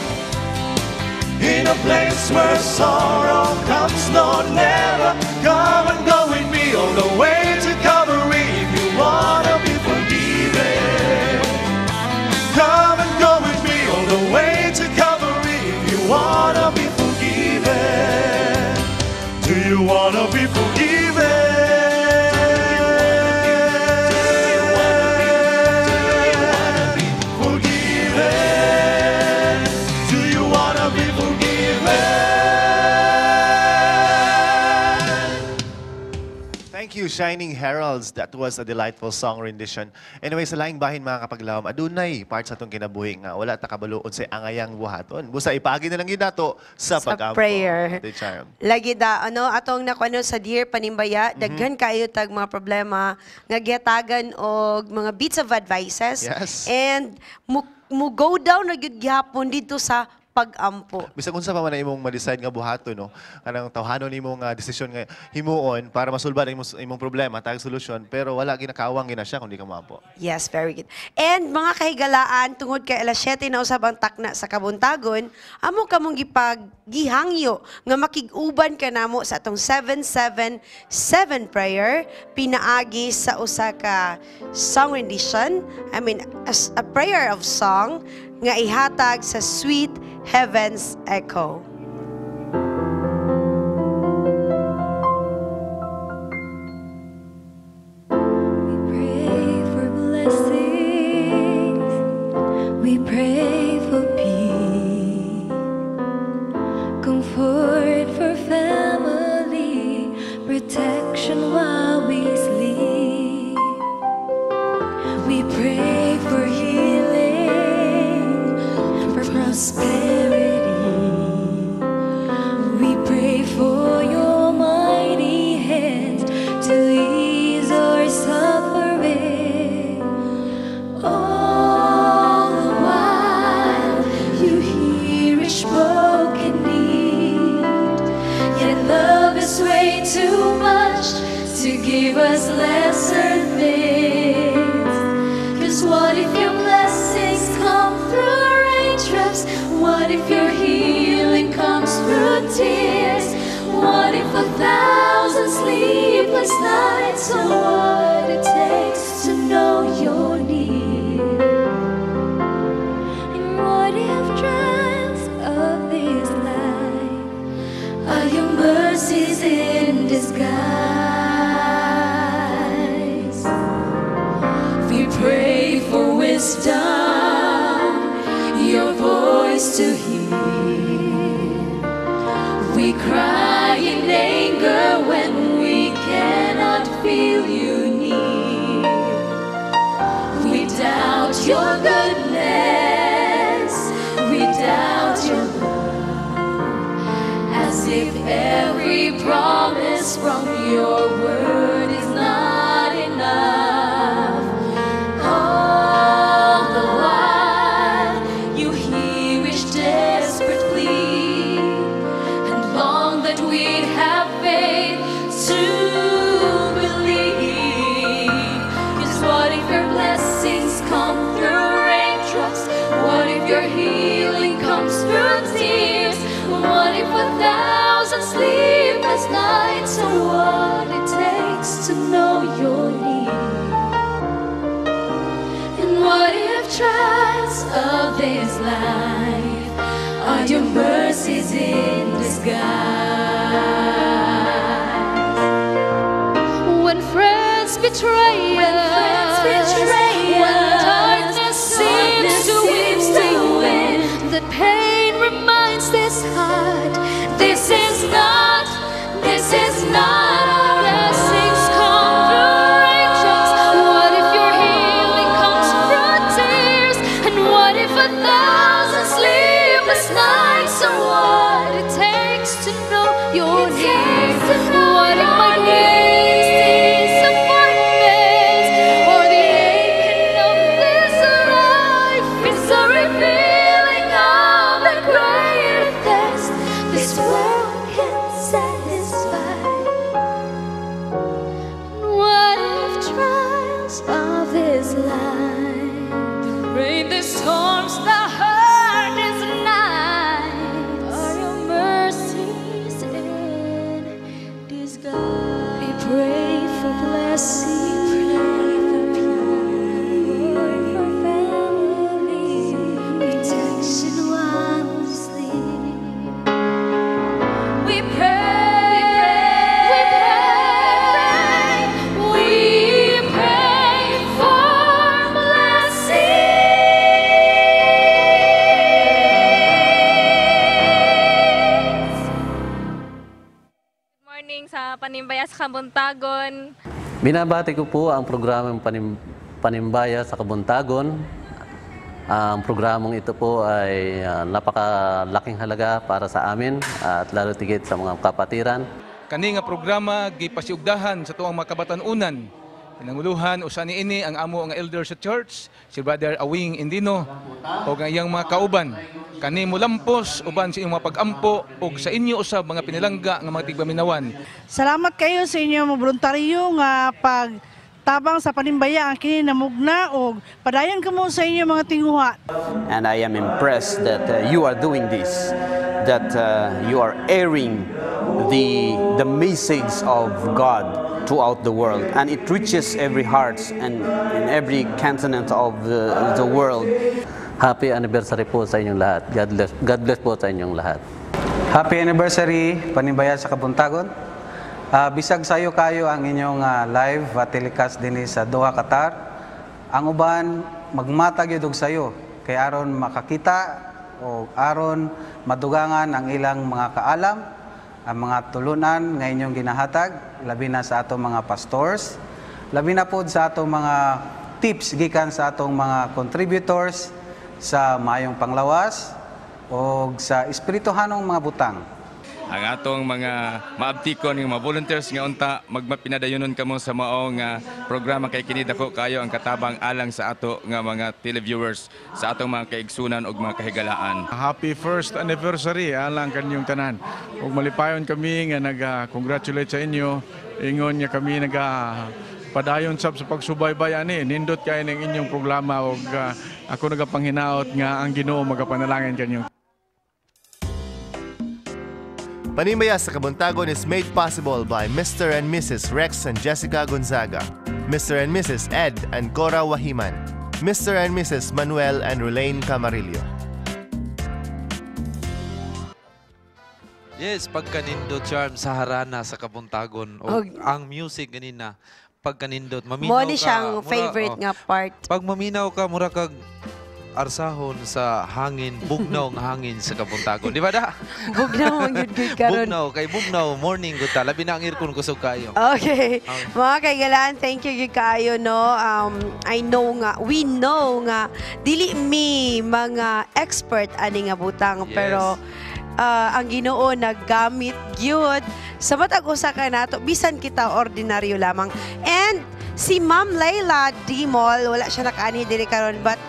in a place where sorrow comes no never? Come and go with me on the way to Calvary if you wanna be forgiven. Come and go with me on the way to Calvary if you wanna be forgiven. Do you wanna be forgiven? Forgiven? Do you wanna be forgiven? Thank you, Shining Heralds. That was a delightful song rendition. Anyway, sa laing bahin, mga kapaglawom, adunay part sa atong kinabuhi nga wala ta kabalo unsay angayang buhaton. Busa ipaagi na lang gyud nato sa Sa pag-ampo. Prayer. Ate Charm. Lagi da ano atong nakuano sa Dear Panimbaya, daghan kayo tag mga problema nga gihatagan og mga bits of advices. And mo go down na gyud gihapon dito sa pag-ampo. Bisag unsa pa man na imong ma-decide nga buhaton, no, kanang tawhanon nimo nga desisyon nga himuon para masulbad ang imong problema, tag solusyon, pero wala, ginakawang gina siya kung di ka moampo. Yes, very good. And mga kahigalaan, tungod kay alas 7 na usab ang takna sa kabuntagon, amo kamong gipag gihangyo nga makig-uban kanamo sa atong 777 prayer pinaagi sa usa ka song rendition, I mean as a prayer of song nga ihatag sa Sweet Heaven's Echo. Pray for blessings. We pray for peace, comfort for family, protection while we sleep. We pray for healing, for prosperity. We pray for your mighty hands to ease our suffering. All the while you hear each broken need, yet love is way too much to give us lesser things. 'Cause what if your blessings come through raindrops? What if your healing comes through tears? What if 1,000 sleepless nights are what it takes to know you're near? And what if trials of this life are your mercies in disguise? We pray for wisdom, your voice to hear. We cry in anger when we cannot feel you near. We doubt your goodness, we doubt your love, as if every promise from your word is not enough. All the while you hear each desperate plea and long that we'd have faith to believe. 'Cause what if your blessings come through raindrops? What if your healing comes through tears? What if 1,000 sleepless nights this life are your mercies in disguise? When friends betray us, when darkness seems to win, the pain reminds this heart, this is not our blessings come through raindrops. What if your healing comes through tears? And what if 1,000 sleepless nights are what it takes to know you're near? What if my greatest disappointments or the aching of this life is a revealing of the greater thirst this world can satisfy? What if trials of this life, the rain, the storms, the hardest nights, are your mercies in disguise? We pray for blessing, pray for peace, for family, protection while we sleep. We pray, we pray, we pray for blessings. Morning sa Panimbaya sa Kabuntagon. Binabati ko po ang programang Panimbaya sa Kabuntagon. Ang programang ito po ay napakalaking halaga para sa amin at lalo tigit sa mga kapatiran. Kani nga programa gipasiugdahan sa tuang mga kabatan-unan. Pinanguluhan usa niini ang amo nga elder sa church, si Brother Awing Indino, ug ang iyang mga kauban. Kani mulampos uban sa inyong mga pag-ampo ug sa inyo usab mga pinilangga nga mga tigpaminawan. Salamat kayo sa inyong mga voluntaryo nga pag tabang sa Panimbaya ang kini namugna og padayon kamo sa inyong mga tinguha. And I am impressed that you are doing this, that you are airing the message of God throughout the world, and it reaches every heart and in every continent of the world. Happy anniversary po sa inyong lahat. God bless po sa inyong lahat. Happy anniversary, Panimbaya sa Kabuntagon. Bisag sayo kayo ang inyong live telecast dinhi sa Doha, Qatar. Ang uban magmata gyud og sayo kay aron makakita o aron madugangan ang ilang mga kaalam, ang mga tulunan nga inyong ginahatag, labi na sa atong mga pastors, labi na pod sa atong mga tips gikan sa atong mga contributors sa maayong panglawas o sa espirituhanong mga butang. Ang atong mga maabtikon nga mga volunteers nga unta magmapinadayonon kamo sa mao nga programa kay kini dako kayo ang katabang alang sa ato nga mga televiewers, sa atong mga kaigsunan ug mga kahigalaan. Happy first anniversary alang kaninyong tanan. Ug malipayon kami nga nag-congratulate sa inyo. Ingon nga kami naga padayon sab sa pagsubaybay ani. Nindot kay ning inyong programa ug ako nagapanghinaot nga ang Ginoo magapanalangin kanyo. Panimbaya sa Kabuntagon is made possible by Mr. and Mrs. Rex and Jessica Gonzaga, Mr. and Mrs. Ed and Cora Wahiman, Mr. and Mrs. Manuel and Rulaine Camarillo. Yes, pagkanindot, Charm, sa harana sa Kabuntagon. O ang music ganina, pagkanindot, maminaw Mo ni ka. siyang favorite oh, nga part. Pag maminaw ka, mura kag arsahon sa hangin, bugnaw nga hangin sa Kabuntagon. Di ba da? Bugnaw ang gud karon. Bugnaw, kay bugnaw, morning gud ta. Labi na ang aircon, kusog kayo. Okay. Mga kaigalaan, thank you gyud kaayo, no. I know nga, we know nga dili mi mga expert ani nga butang, pero ang Ginoo naggamit gyud sa matag usa ka nato bisan kita ordinaryo lamang. And si Ma'am Layla Dimol, wala siya nakaanhi diri karon, but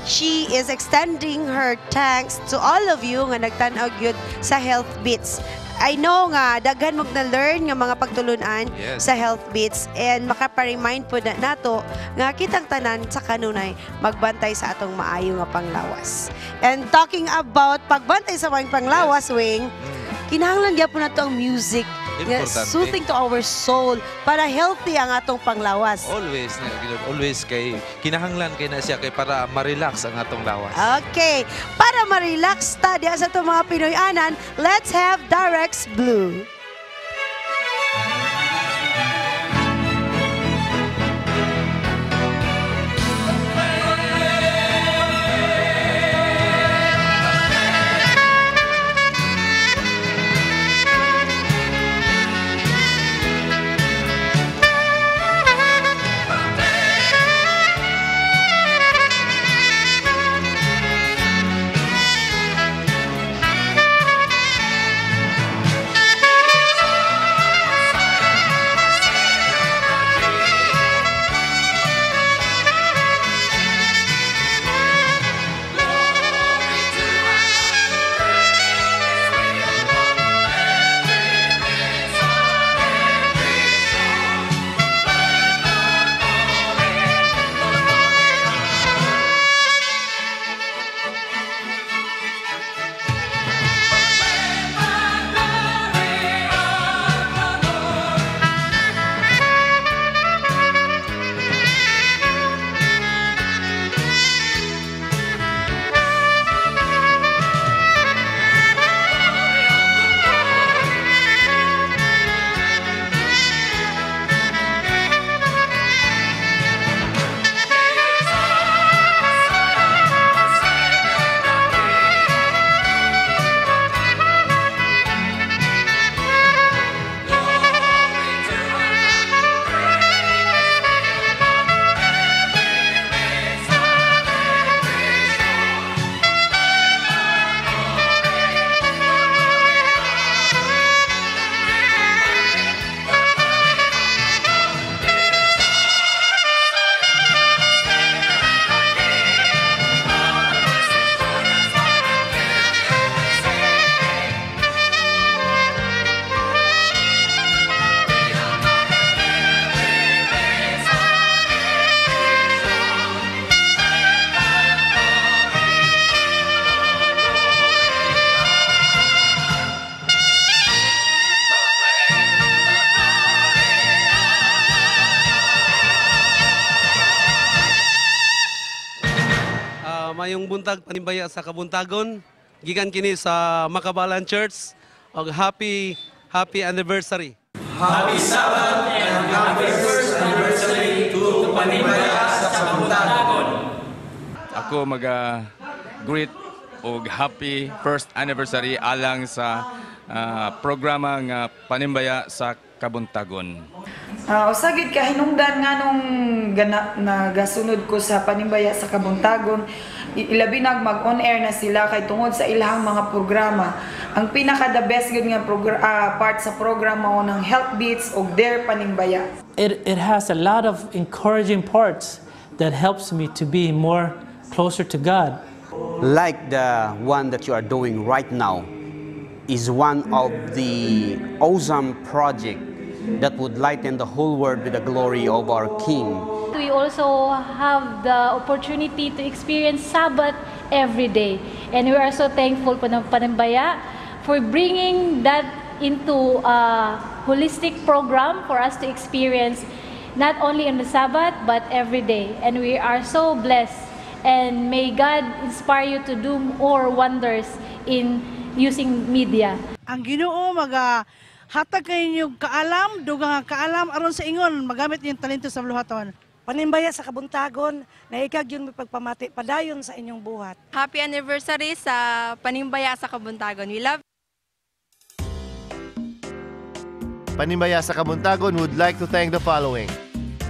she is extending her thanks to all of you nga nagtan-aw gyud sa Health Beats. I know nga daghan mo na-learn nga mga pagtulunan sa Health Beats and makapa-remind po na nato nga kitang tanan sa kanunay magbantay sa atong maayo nga panglawas. And talking about pagbantay sa maayong panglawas, Wing, kinahanglan gyapon nato ang music. Nga Importante. soothing to our soul para healthy ang atong panglawas. Always na gyud, always kay kinahanglan kay na siya kay para ma-relax ang atong lawas. Okay, para ma-relax ta diha sa itong mga Pinoy-anan, let's have Darex Blue. Mayong buntag panimbaya sa Kabuntagon, gikan kini sa Makabalan Church og happy happy anniversary. Happy Sabbath and happy first anniversary to Panimbaya sa Kabuntagon. Ako maga greet og happy first anniversary alang sa programa nga Panimbaya sa Kabuntagon. Usa gyud ka hinungdan nganong gana nagasunod ko sa Panimbaya sa Kabuntagon, ilabi nag mag on air na sila kay tungod sa ilahang mga programa. Ang pinaka the best gyud nga part sa programa mao ng Health Beats og Dare Panimbaya. It has a lot of encouraging parts that helps me to be more closer to God. Like the one that you are doing right now is one of the awesome project that would lighten the whole world with the glory of our King. We also have the opportunity to experience Sabbath every day. And we are so thankful po ng Panimbaya for bringing that into a holistic program for us to experience not only on the Sabbath, but every day. And we are so blessed. And may God inspire you to do more wonders in using media. Ang Ginoo maga hatag kay kaalam, dugang kaalam aron sa ingon magamit yung talento sa buluhaton. Panimbaya sa Kabuntagon, naikag yun may pagpamati padayon sa inyong buhat. Happy anniversary sa Panimbaya sa Kabuntagon. We love Panimbaya sa Kabuntagon would like to thank the following: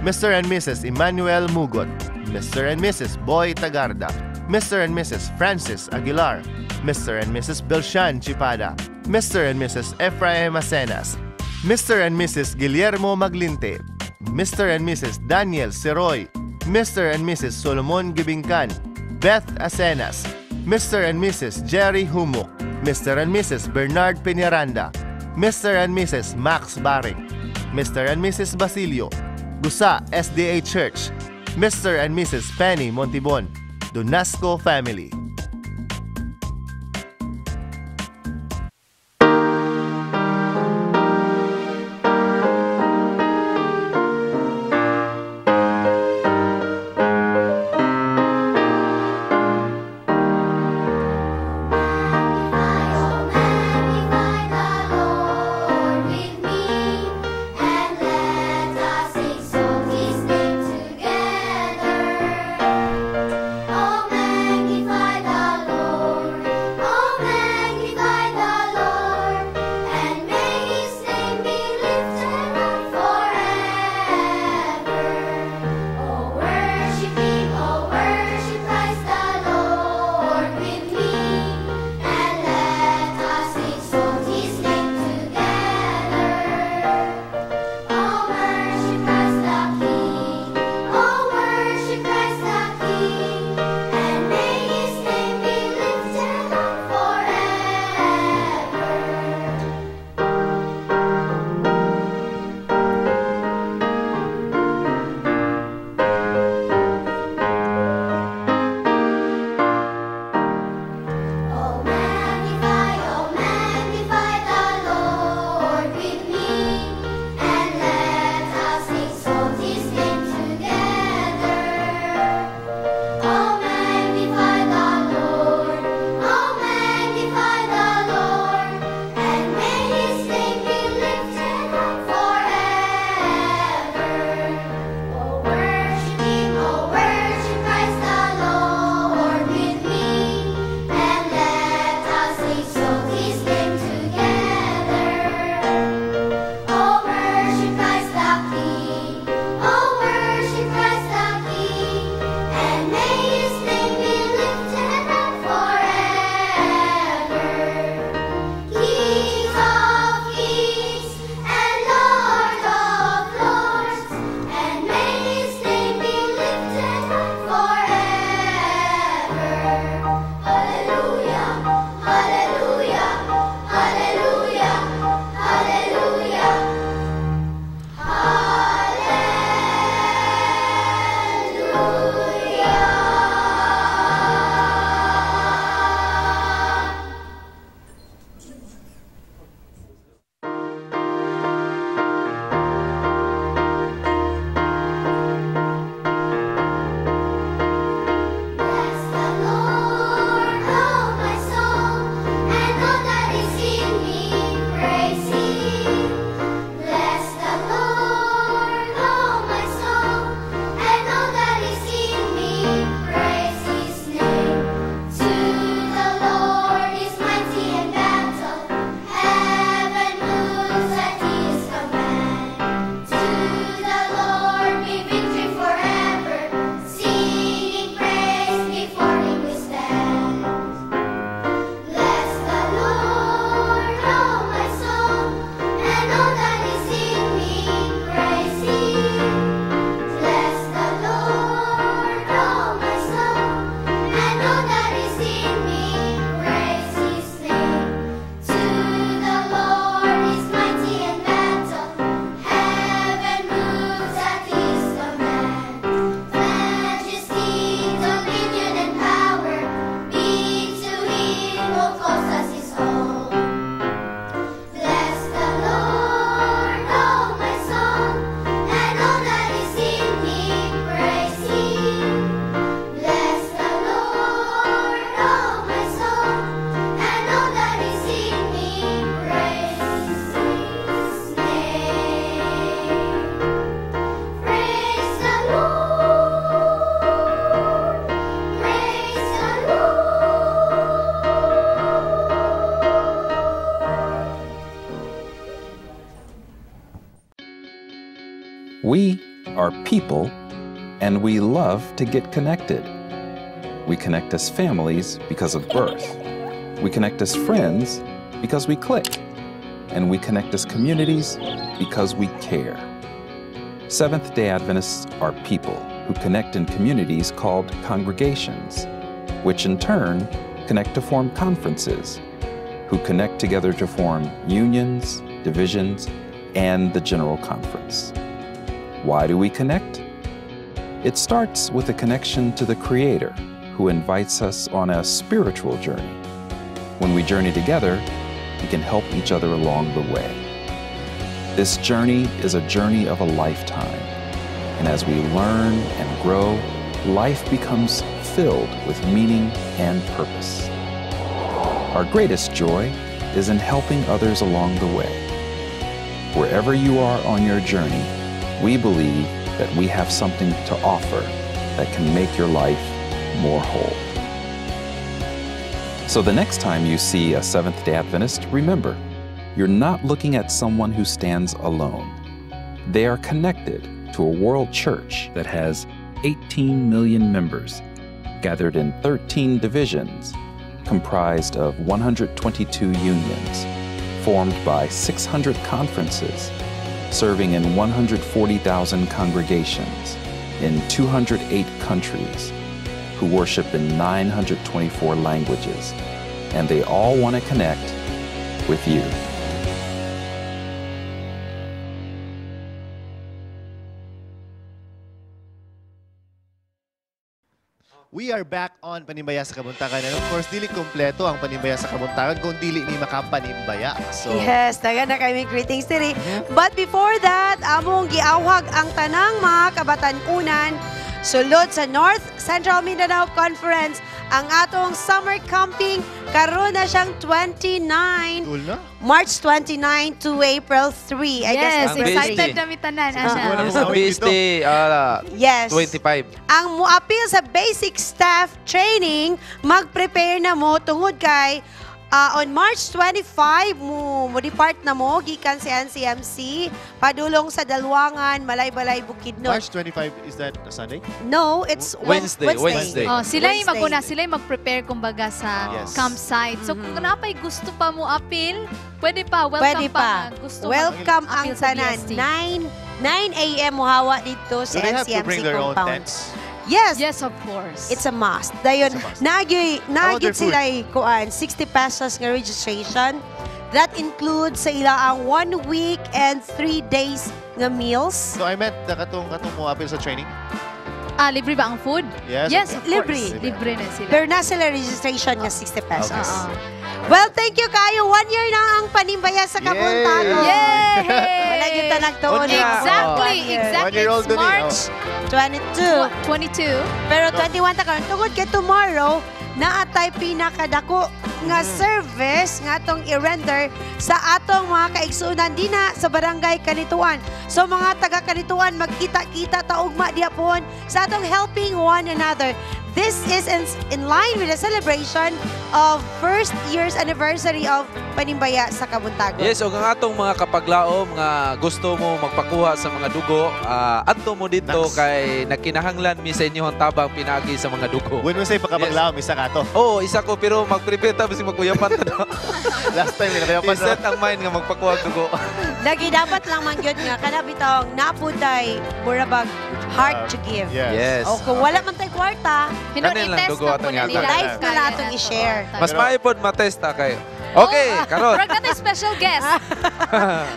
Mr. and Mrs. Emmanuel Mugot, Mr. and Mrs. Boy Tagarda, Mr. and Mrs. Francis Aguilar, Mr. and Mrs. Belshan Chipada, Mr. and Mrs. Ephraim Acenas, Mr. and Mrs. Guillermo Maglinte, Mr. and Mrs. Daniel Seroy, Mr. and Mrs. Solomon Gibingkan, Beth Acenas, Mr. and Mrs. Jerry Humuk, Mr. and Mrs. Bernard Peñaranda, Mr. and Mrs. Max Baring, Mr. and Mrs. Basilio, Gusa SDA Church, Mr. and Mrs. Penny Montibon, Donasco Family. We are people, and we love to get connected. We connect as families because of birth. We connect as friends because we click. And we connect as communities because we care. Seventh day Adventists are people who connect in communities called congregations, which in turn connect to form conferences, who connect together to form unions, divisions, and the General Conference. Why do we connect? It starts with a connection to the Creator, who invites us on a spiritual journey. When we journey together, we can help each other along the way. This journey is a journey of a lifetime, and as we learn and grow, life becomes filled with meaning and purpose. Our greatest joy is in helping others along the way. Wherever you are on your journey, we believe that we have something to offer that can make your life more whole. So the next time you see a Seventh day Adventist, remember, you're not looking at someone who stands alone. They are connected to a world church that has 18 million members, gathered in 13 divisions, comprised of 122 unions, formed by 600 conferences, serving in 140,000 congregations in 208 countries, who worship in 924 languages, and they all want to connect with you. We are back on Panimbaya sa Kabuntagon. And of course, dili kompleto ang Panimbaya sa Kabuntagon kung dili ni makapanimbaya. So, Yes, taga na kami greetings diri. But before that, among giawhag ang tanang mga kabatan-unan sulod sa North Central Mindanao Conference ang atong summer camping karon na siyang 29 Cool na? March 29 to April 3. I guess Yes, April excited 3. na mi tanan. Ana. Sa BST, Yes. 25. Ang muapil sa basic staff training, mag-prepare na mo tungod kay on March 25 mo depart na mo gikan sa NCMC padulong sa Dalwangan, Malaybalay, Bukidnon. March 25, is that a Sunday? No, it's Wednesday. Oh, sila yung Wednesday. maguna, sila yung mag-prepare kumbaga sa Yes. campsite. So kung napay gusto pa mo appeal, pwede pa, welcome Pwede pa. nga gusto Welcome ang mag-appeal sa tanan. BST. 9 a.m. muhawa dito sa Do they have to NCMC bring their own compound. tents? Yes. Yes, of course. It's a must. Dayon, How about nagyod their food? sila kuan 60 pesos nga registration. That includes sa ila ang 1 week and 3 days nga meals. So I meant the katong mo appeal sa training. Ah, libre ba ang food? Yes, Yes, okay. of course. Libre. Libre na sila. Pero na sila registration nga 60 pesos. Okay. Well, thank you kayo. 1 year na ang Panimbaya sa Kabuntagon. Yay! Wala gyud ta nagtuon. Exactly, One year. exactly. 1 year old It's dun eh, March 22. 22. Pero 21 ta karon tungod kay tomorrow naatay pinakadako nga service nga atong i-render sa atong mga kaigsuonan dinha sa Barangay Canitoan. So mga taga Canitoan magkita-kita ta ugma diha pohon sa atong helping one another. This is in line with the celebration of first year's anniversary of Panimbaya sa Kabuntagon. Yes, og ang atong mga kapaglaom nga gusto mo magpakuha sa mga dugo, adto mo dito kay nakinahanglan mi sa inyong tabang pinaagi sa mga dugo. When we say pakapaglaom, isa ka to. Oo, isa ko pero mag-prepare ta bisag magkuyapan ta. Last time nakayapan I-set ang mind nga magpakuha og dugo. Lagi dapat lang man gyud nga kana bitawng naputay mura bag heart to give. Yes. Yes. O kung wala man tay kwarta, Kanin lang dugo atong life yata. na lang atong i-share. Mas maayo pod matest ta kay. Okay, karon. Murag natay special guest.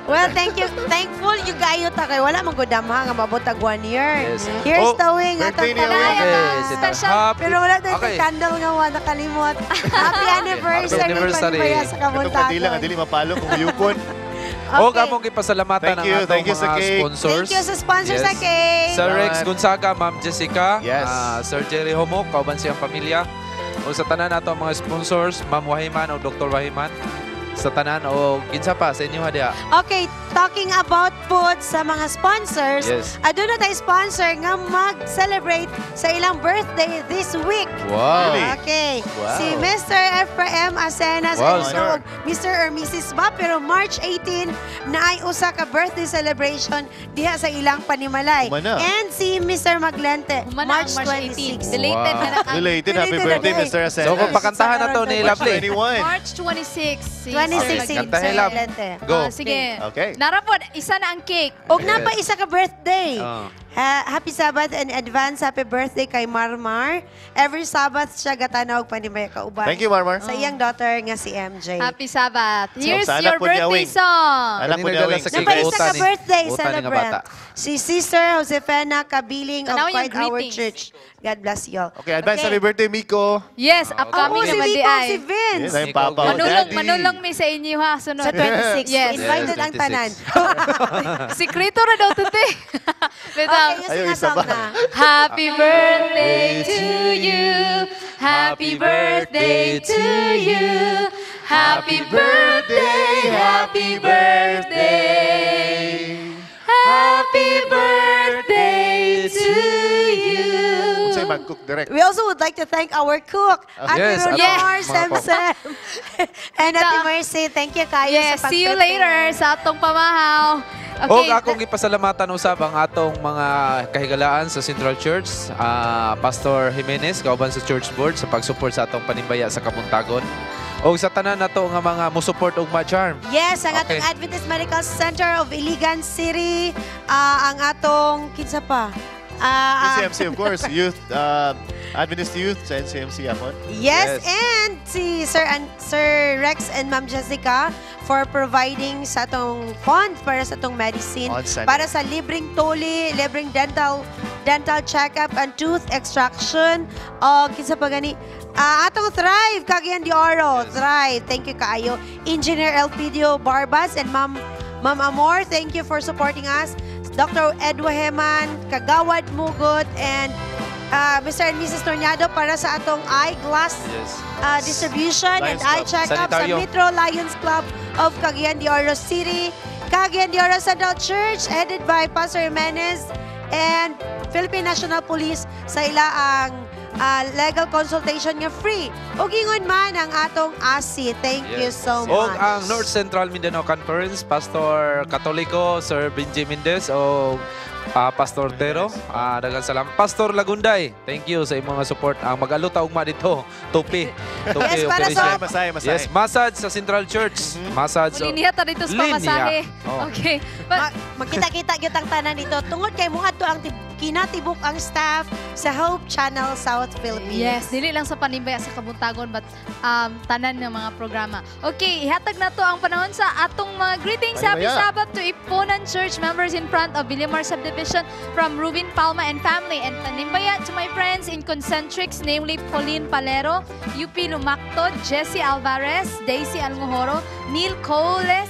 Well, thank you. Thankful you kayo ta kay wala man gud damha nga mabot og 1 year. Yes. Here's Oh, the wing atong birthday ni Awing. tanan. Okay, si Special. Happy- Pero wala tayo Okay. candle nga wa nakalimot. Happy anniversary, Happy anniversary. Panimbaya sa Katong kandila nga Kabuntagon. dili mapalo kung yukon. Okay. Og among gipasalamatan Thank ang you, atong thank you sa mga cake. sponsors. Thank you sa sponsor sa cake. Sir Rex Gonzaga, Ma'am Jessica, Yes. Sir Jerry Homo, kauban siyang pamilya. O sa tanan nato ang mga sponsors, Ma'am Wahiman o Dr. Wahiman. sa tanan o kinsa pa sa inyo ha diha. Okay, talking about food sa mga sponsors, aduna tay sponsor nga mag-celebrate sa ilang birthday this week. Wow. Really? Okay. Wow. Si Mr. Ephraim Asenas, Wow, I don't know, Mr. or Mrs. ba, pero March 18 na ay usa ka birthday celebration diha sa ilang panimalay. Humana. And si Mr. Maglente, Humana March ang March 18. 26. Belated na na. Belated. Happy Belated birthday, na. Mr. Asenas. So kung pakantahan na to ni March Lovely. 21. March 26. Si 26 Sir si Maglente. Kantahin, Love. Maglente. Go. Ah, sige. Okay. Narapod, isa na ang cake. Og na pa isa ka birthday. Oh. Happy Sabbath and advance happy birthday kay Marmar. Every Sabbath siya gatanaw og panimbaya kauban. Thank you, Marmar. Sa iyang daughter nga si MJ. Happy Sabbath. Here's Sa your anak po ni birthday Awing. song. Anak po ni Kanina Awing. dala sa Napa isa Uta ka ni- birthday uta ni nga celebrant. bata. Si Sister Josefina Kabiling of Tanaw yung Quite Our greetings. Church. God bless you all. Okay, advance happy birthday, Miko. Yes, Oo, upcoming si naman di Miko, ay. si Vince. Yes, ay Papa. Manulong, Daddy. manulong mi sa inyo ha. Sunod. Sa 26. Yes. Invited Yes, ang tanan. 26. Sikreto ra daw tote. Bitaw. Okay, yung Ayaw, isa singasong pa. na. Happy birthday to you. Happy birthday to you. Happy birthday, happy birthday. Happy birthday to you. Unsay mag-cook direct. We also would like to thank our cook, Ate Yes, Ronor atong mga cook. Semsem. And Ate Mercy, thank you kayo Yes, sa see you pag-prepare. later sa atong pamahaw. Og Okay. akong gipasalamatan usab ang atong mga kahigalaan sa Central Church, Pastor Jimenez kauban sa Church Board sa pag-support sa atong panimbaya sa Kabuntagon. Og sa tanan nato nga mga mo-support og ma-charm. Yes, ang atong Okay. Adventist Medical Center of Iligan City, ang atong, kinsa pa? NCMC, of course. Youth, Adventist Youth sa NCMC, Apon. Yes, and si Sir Rex and Ma'am Jessica for providing sa atong fund para sa atong medicine, On Sunday. para sa libreng tuli, libreng dental checkup and tooth extraction. O kinsa pa gani? Atong Thrive Cagayan de Oro, Thrive. Thank you kaayo. Engineer Elpidio Barbas and Ma'am Amor, thank you for supporting us. Dr. Edwa Heman, Kagawad Mugot, and Mr. and Mrs. Tornado para sa atong eyeglass distribution and Lions eye Club. checkup sa Sanitarium. Metro Lions Club of Cagayan de Oro City, Cagayan de Oro Central Church, headed by Pastor Jimenez, and Philippine National Police sa ila ang legal consultation nga free. Ug ingon man ang atong ASI. Thank you so Og much. ang North Central Mindanao Conference, Pastor Katoliko, Sir Benji Mendez o Pastor Tero, daghang salamat. Pastor Lagunday, thank you sa imong mga support. Ang mag-aluta ugma dito, Tupi. Tupi Yes, para operation. sa- Masahe, masahe. Yes, massage sa Central Church. Massage. Linya ta dito sa Linya. pamasahe. Oh. Okay. But, Magkita-kita gyud ang tanan dito tungod kay muadto ang kinatibuk ang staff sa Hope Channel South Philippines. Yes, dili lang sa panimbaya sa Kabuntagon but tanan ng mga programa. Okay, ihatag na to ang panahon sa atong mga greetings. Happy Panimbaya. Sabbath to Iponan Church members in front of Villamor Subdivision from Ruben Palma and family, and panimbaya to my friends in Concentrics, namely Pauline Palero, UP Lumacto, Jesse Alvarez, Daisy Almohoro, Neil Coles,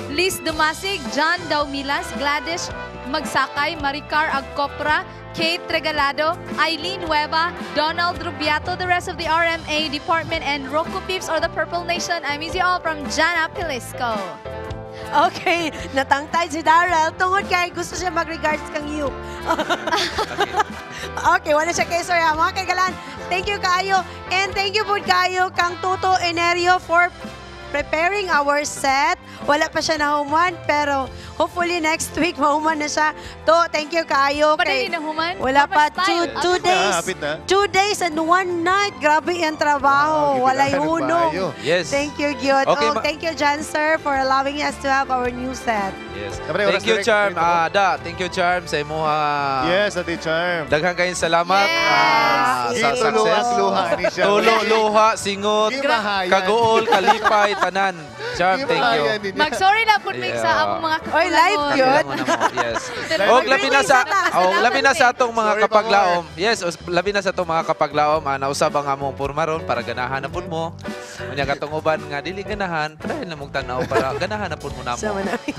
Liz Dumasig, John Daumilas, Gladys Magsakay, Maricar Agcopra, Kate Regalado, Eileen Nueva, Donald Rubiato, the rest of the RMA department, and Roku Peeps or the Purple Nation. I'm Easy All from Jana Pilisco. Okay, natangtay si Darrell tungod kay gusto siya mag-regards kang you. Okay, wala siya kay sir. Ha. Mga kaigalan, thank you kaayo. And thank you pud kaayo kang Toto Enerio for preparing our set. Wala pa siya nahuman, pero hopefully next week mahuman na siya. To, thank you kaayo. Pa Kay, rin nahuman? wala pa. Style. Two Na, days. hapit na. 2 days and one night. Grabe ang trabaho. Wow, Walay gibilahan ng hunong. maayo. Yes. Thank you, Gyud. Okay, Oh, thank you, Jan, sir, for allowing us to have our new set. Yes. Siyempre, oras Thank you, direct Charm. dito ko. Da, thank you, Charm, sa imo. Yes, Ate Charm. Daghang kayong salamat sa Gitulo success. ang luha ni siya. Tulo, luha, singot, Gimahayan. kaguol, kalipay, tanan. Charm, thank you. Gimahayan niya. Mag-sorry na pud mig sa among mga Oy, live kakulangon. yun. Kakulangon na mo, yes. Live Og labi na sa Salamat, og labi na sa atong mga Sorry, kapaglaom. Yes, labi na sa atong mga kapaglaom, nausab ang among porma ron para ganahan na pud mo. Unya katong uban nga dili ganahan, padayon na mong tan-aw para ganahan na pud mo namo. Sama na. Okay,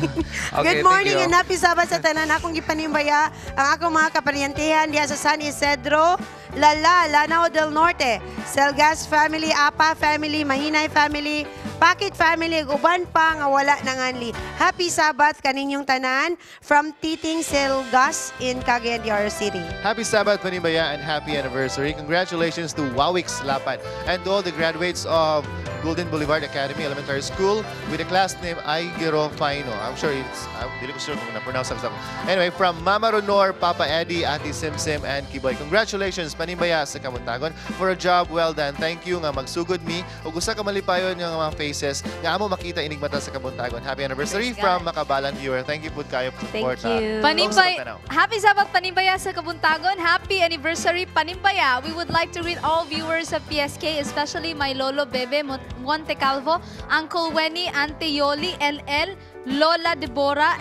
Good thank morning you. and happy Sabbath sa tanan. Akong gipanimbaya ang akong mga kaparyantihan diha sa San Isidro. Lala, Lanao del Norte, Selgas family, Apa family, Mahinay family, Pakit family, ug uban pa nga wala nanganli. Happy Sabbath kaninyong tanan from Titing Selgas in Cagayan de Oro City. Happy Sabbath, Panimbaya, and happy anniversary. Congratulations to Wawix Lapan and to all the graduates of Golden Boulevard Academy Elementary School with the class name Aigero Faino. I'm sure it's, I'm dili ko sure kung na-pronounce ako. Anyway, from Mama Ronor, Papa Eddie, Ate Simsim, and Kiboy. Congratulations, Panimbaya sa Kabuntagon, for a job well done. Thank you nga magsugod mi ug usa ka malipayon nga mga faces nga amo makita inigmata sa Kabuntagon. Happy anniversary from Makabalan viewer. Thank you pud kayo for support. Panimbay, happy Sabbath Panimbaya sa Kabuntagon. Happy anniversary Panimbaya. We would like to greet all viewers of PSK, especially my Lolo Bebe Monte Calvo, Uncle Wenny, Auntie Yoli, LL, Lola Deborah,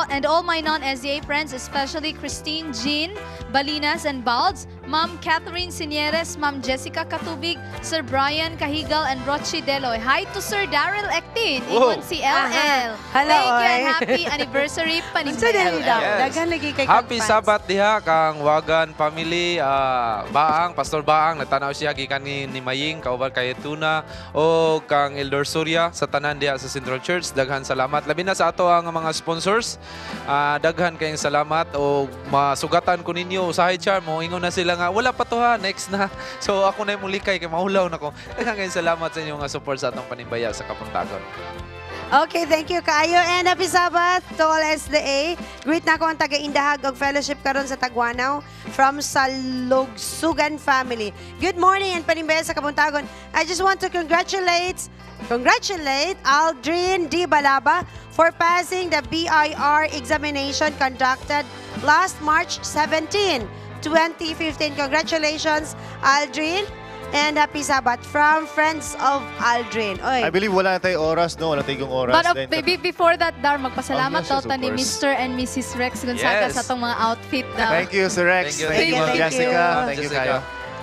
and all my non-SDA friends, especially Christine, Jean, Balinas, and Balds, Ma'am Catherine Sinieres, Ma'am Jessica Katubig, Sir Brian Cahigal, and Rochi Deloy. Hi to Sir Daryl Ektin, Whoa. Ingon si LL. Hello, Thank you and oy. Happy anniversary, Panimbaya. Yes. Daghan lagi kay Happy kag fans. Sabbath diha kang Wagan family, Baang, Pastor Baang, nagtanaw siya gikan ni Maying kauban kay Tuna o kang Elder Surya sa tanan diha sa Central Church. Daghan salamat. Labi na sa ato ang mga sponsors. Daghan kayong salamat o masugatan ko ninyo usahay charm mo ingon na sila nga wala pa to ha, next na. So ako na mulikay kay mahulaw na ko. Daghan kayong salamat sa inyong support sa atong Panimbaya sa Kabuntagon. Okay, thank you kaayo and happy Sabbath to all SDA. Greet na ko ang taga-Indahag og fellowship karon sa Tagwanao from Salugsugan family. Good morning and Panimbaya sa Kabuntagon. I just want to congratulate Aldrin D. Balaba for passing the BIR examination conducted last March 17, 2015. Congratulations, Aldrin, and happy Sabbath from Friends of Aldrin. Oy. I believe wala na tayong oras, no? Wala tayong oras. But Then, maybe before that, Dar, magpasalamat Oh, yes, yes, daw ta of ni course. Mr. and Mrs. Rex Gonzaga Yes. sa atong mga outfit daw. Thank you, Sir Rex. Thank you, Thank you, thank you. Jessica. Thank you, Jessica. Kayo.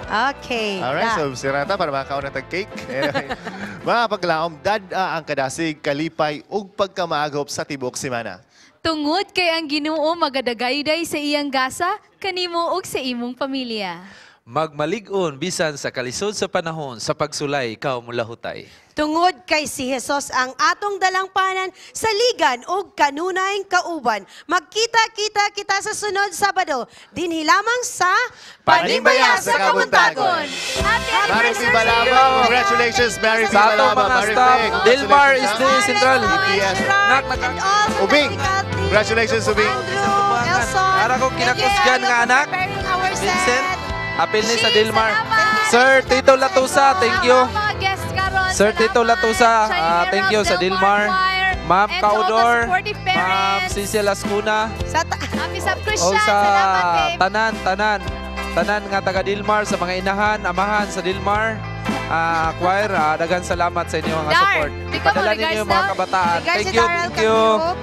Okay. Alright, Da. so sirata para makakaon na tag cake. Anyway, mga paglaom, dad-a ang kadasig, kalipay, ug pagkamaagop sa tibok simana. Tungod kay ang Ginoo magadagayday sa iyang gasa, kanimo ug sa imong pamilya. Magmalig-on bisan sa kalisod sa panahon sa pagsulay ikaw mulahutay. Tungod kay si Jesus ang atong dalangpanan sa ligan ug kanunay kauban. Magkita-kita kita sa sunod Sabado dinhi lamang sa Panimbaya sa Kabuntagon. Happy Mary P. Balaba, congratulations, Mary P. Sa atong Balaba. mga Mary staff, P. Delmar is the Central. EPS. And all Ubing. Congratulations, Ubing. Elson. Ara ko kinakusgan nga anak. Preparing our set. Vincent, apil ni sa Delmar. Sir Tito Latusa, thank you. Mga guests karon. Sir Tito Latusa, thank you sa Delmar. Ma'am And to all the Kaudor, supportive Ma'am parents. Cecil Ascuna, Happy Sab o Christian. sa Salamat, babe. tanan, tanan, tanan nga taga Dilmar, sa mga inahan, amahan sa Dilmar, choir, daghan salamat sa inyong mga Dar, support. ikaw mo, Padala regards ninyo yung mga daw. kabataan. Regards Thank si you, Daryl thank you. Kagiyop.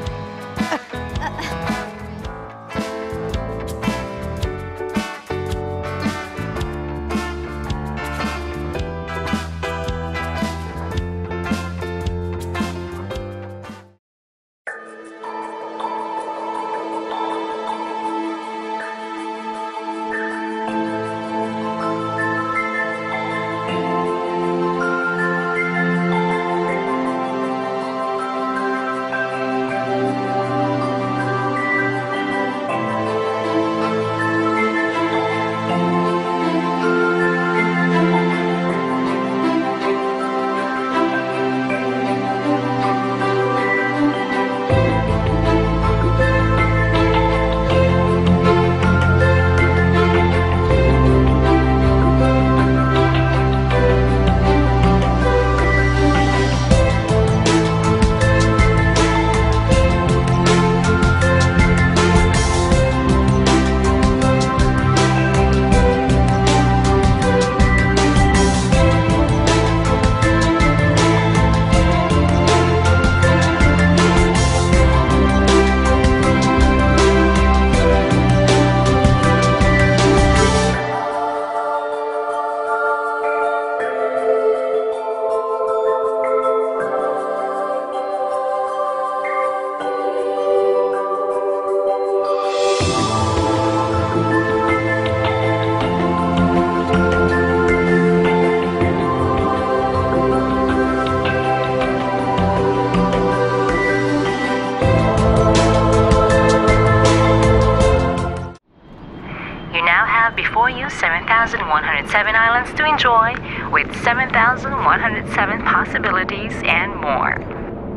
107 islands to enjoy with 7,107 possibilities and more.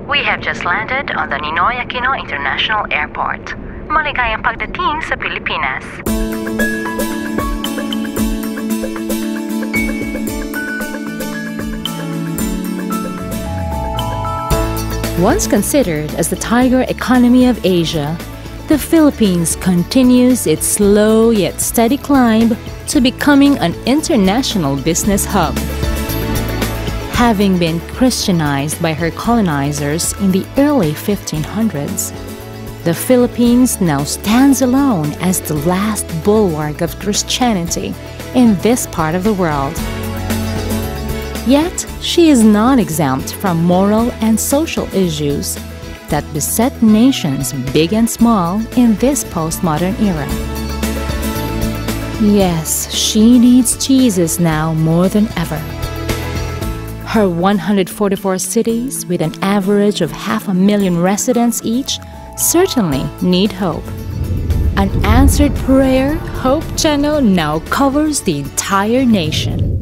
We have just landed on the Ninoy Aquino International Airport. Maligayang pagdating sa Pilipinas. Once considered as the tiger economy of Asia, the Philippines continues its slow yet steady climb to becoming an international business hub. Having been Christianized by her colonizers in the early 1500s, the Philippines now stands alone as the last bulwark of Christianity in this part of the world. Yet, she is not exempt from moral and social issues that beset nations big and small in this postmodern era. Yes, she needs Jesus now more than ever. Her 144 cities, with an average of 500,000 residents each, certainly need hope. An answered prayer, Hope Channel now covers the entire nation.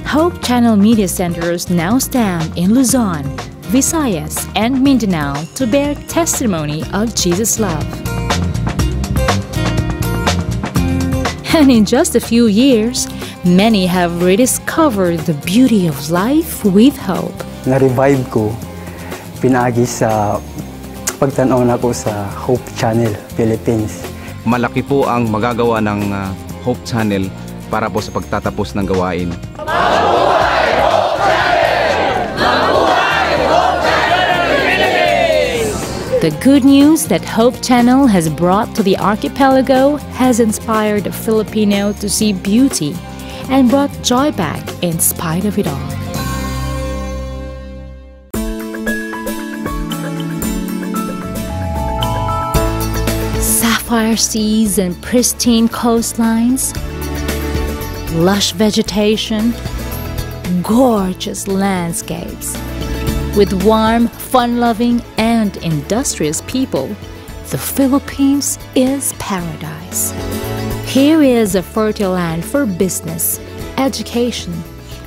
Hope Channel media centers now stand in Luzon, Visayas, and Mindanao to bear testimony of Jesus' love. And in just a few years, many have rediscovered the beauty of life with hope. Na-revive ko pinaagi sa pagtanaw nako sa Hope Channel Philippines. Malaki po ang magagawa ng Hope Channel para po sa pagtatapos ng gawain. Mabuhay Hope Channel! Mabuhay Hope Channel Philippines! The good news that Hope Channel has brought to the archipelago has inspired the Filipino to see beauty and brought joy back in spite of it all. Sapphire seas and pristine coastlines, lush vegetation, gorgeous landscapes. With warm, fun-loving, and industrious people, the Philippines is paradise. Here is a fertile land for business, education,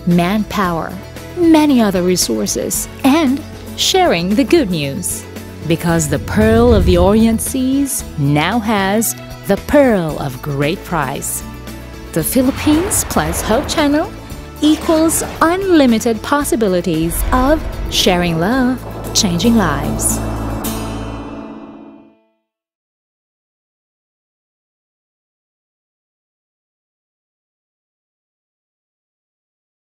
manpower, many other resources, and sharing the good news. Because the Pearl of the Orient Seas now has the Pearl of Great Price. The Philippines plus Hope Channel equals unlimited possibilities of sharing love, changing lives.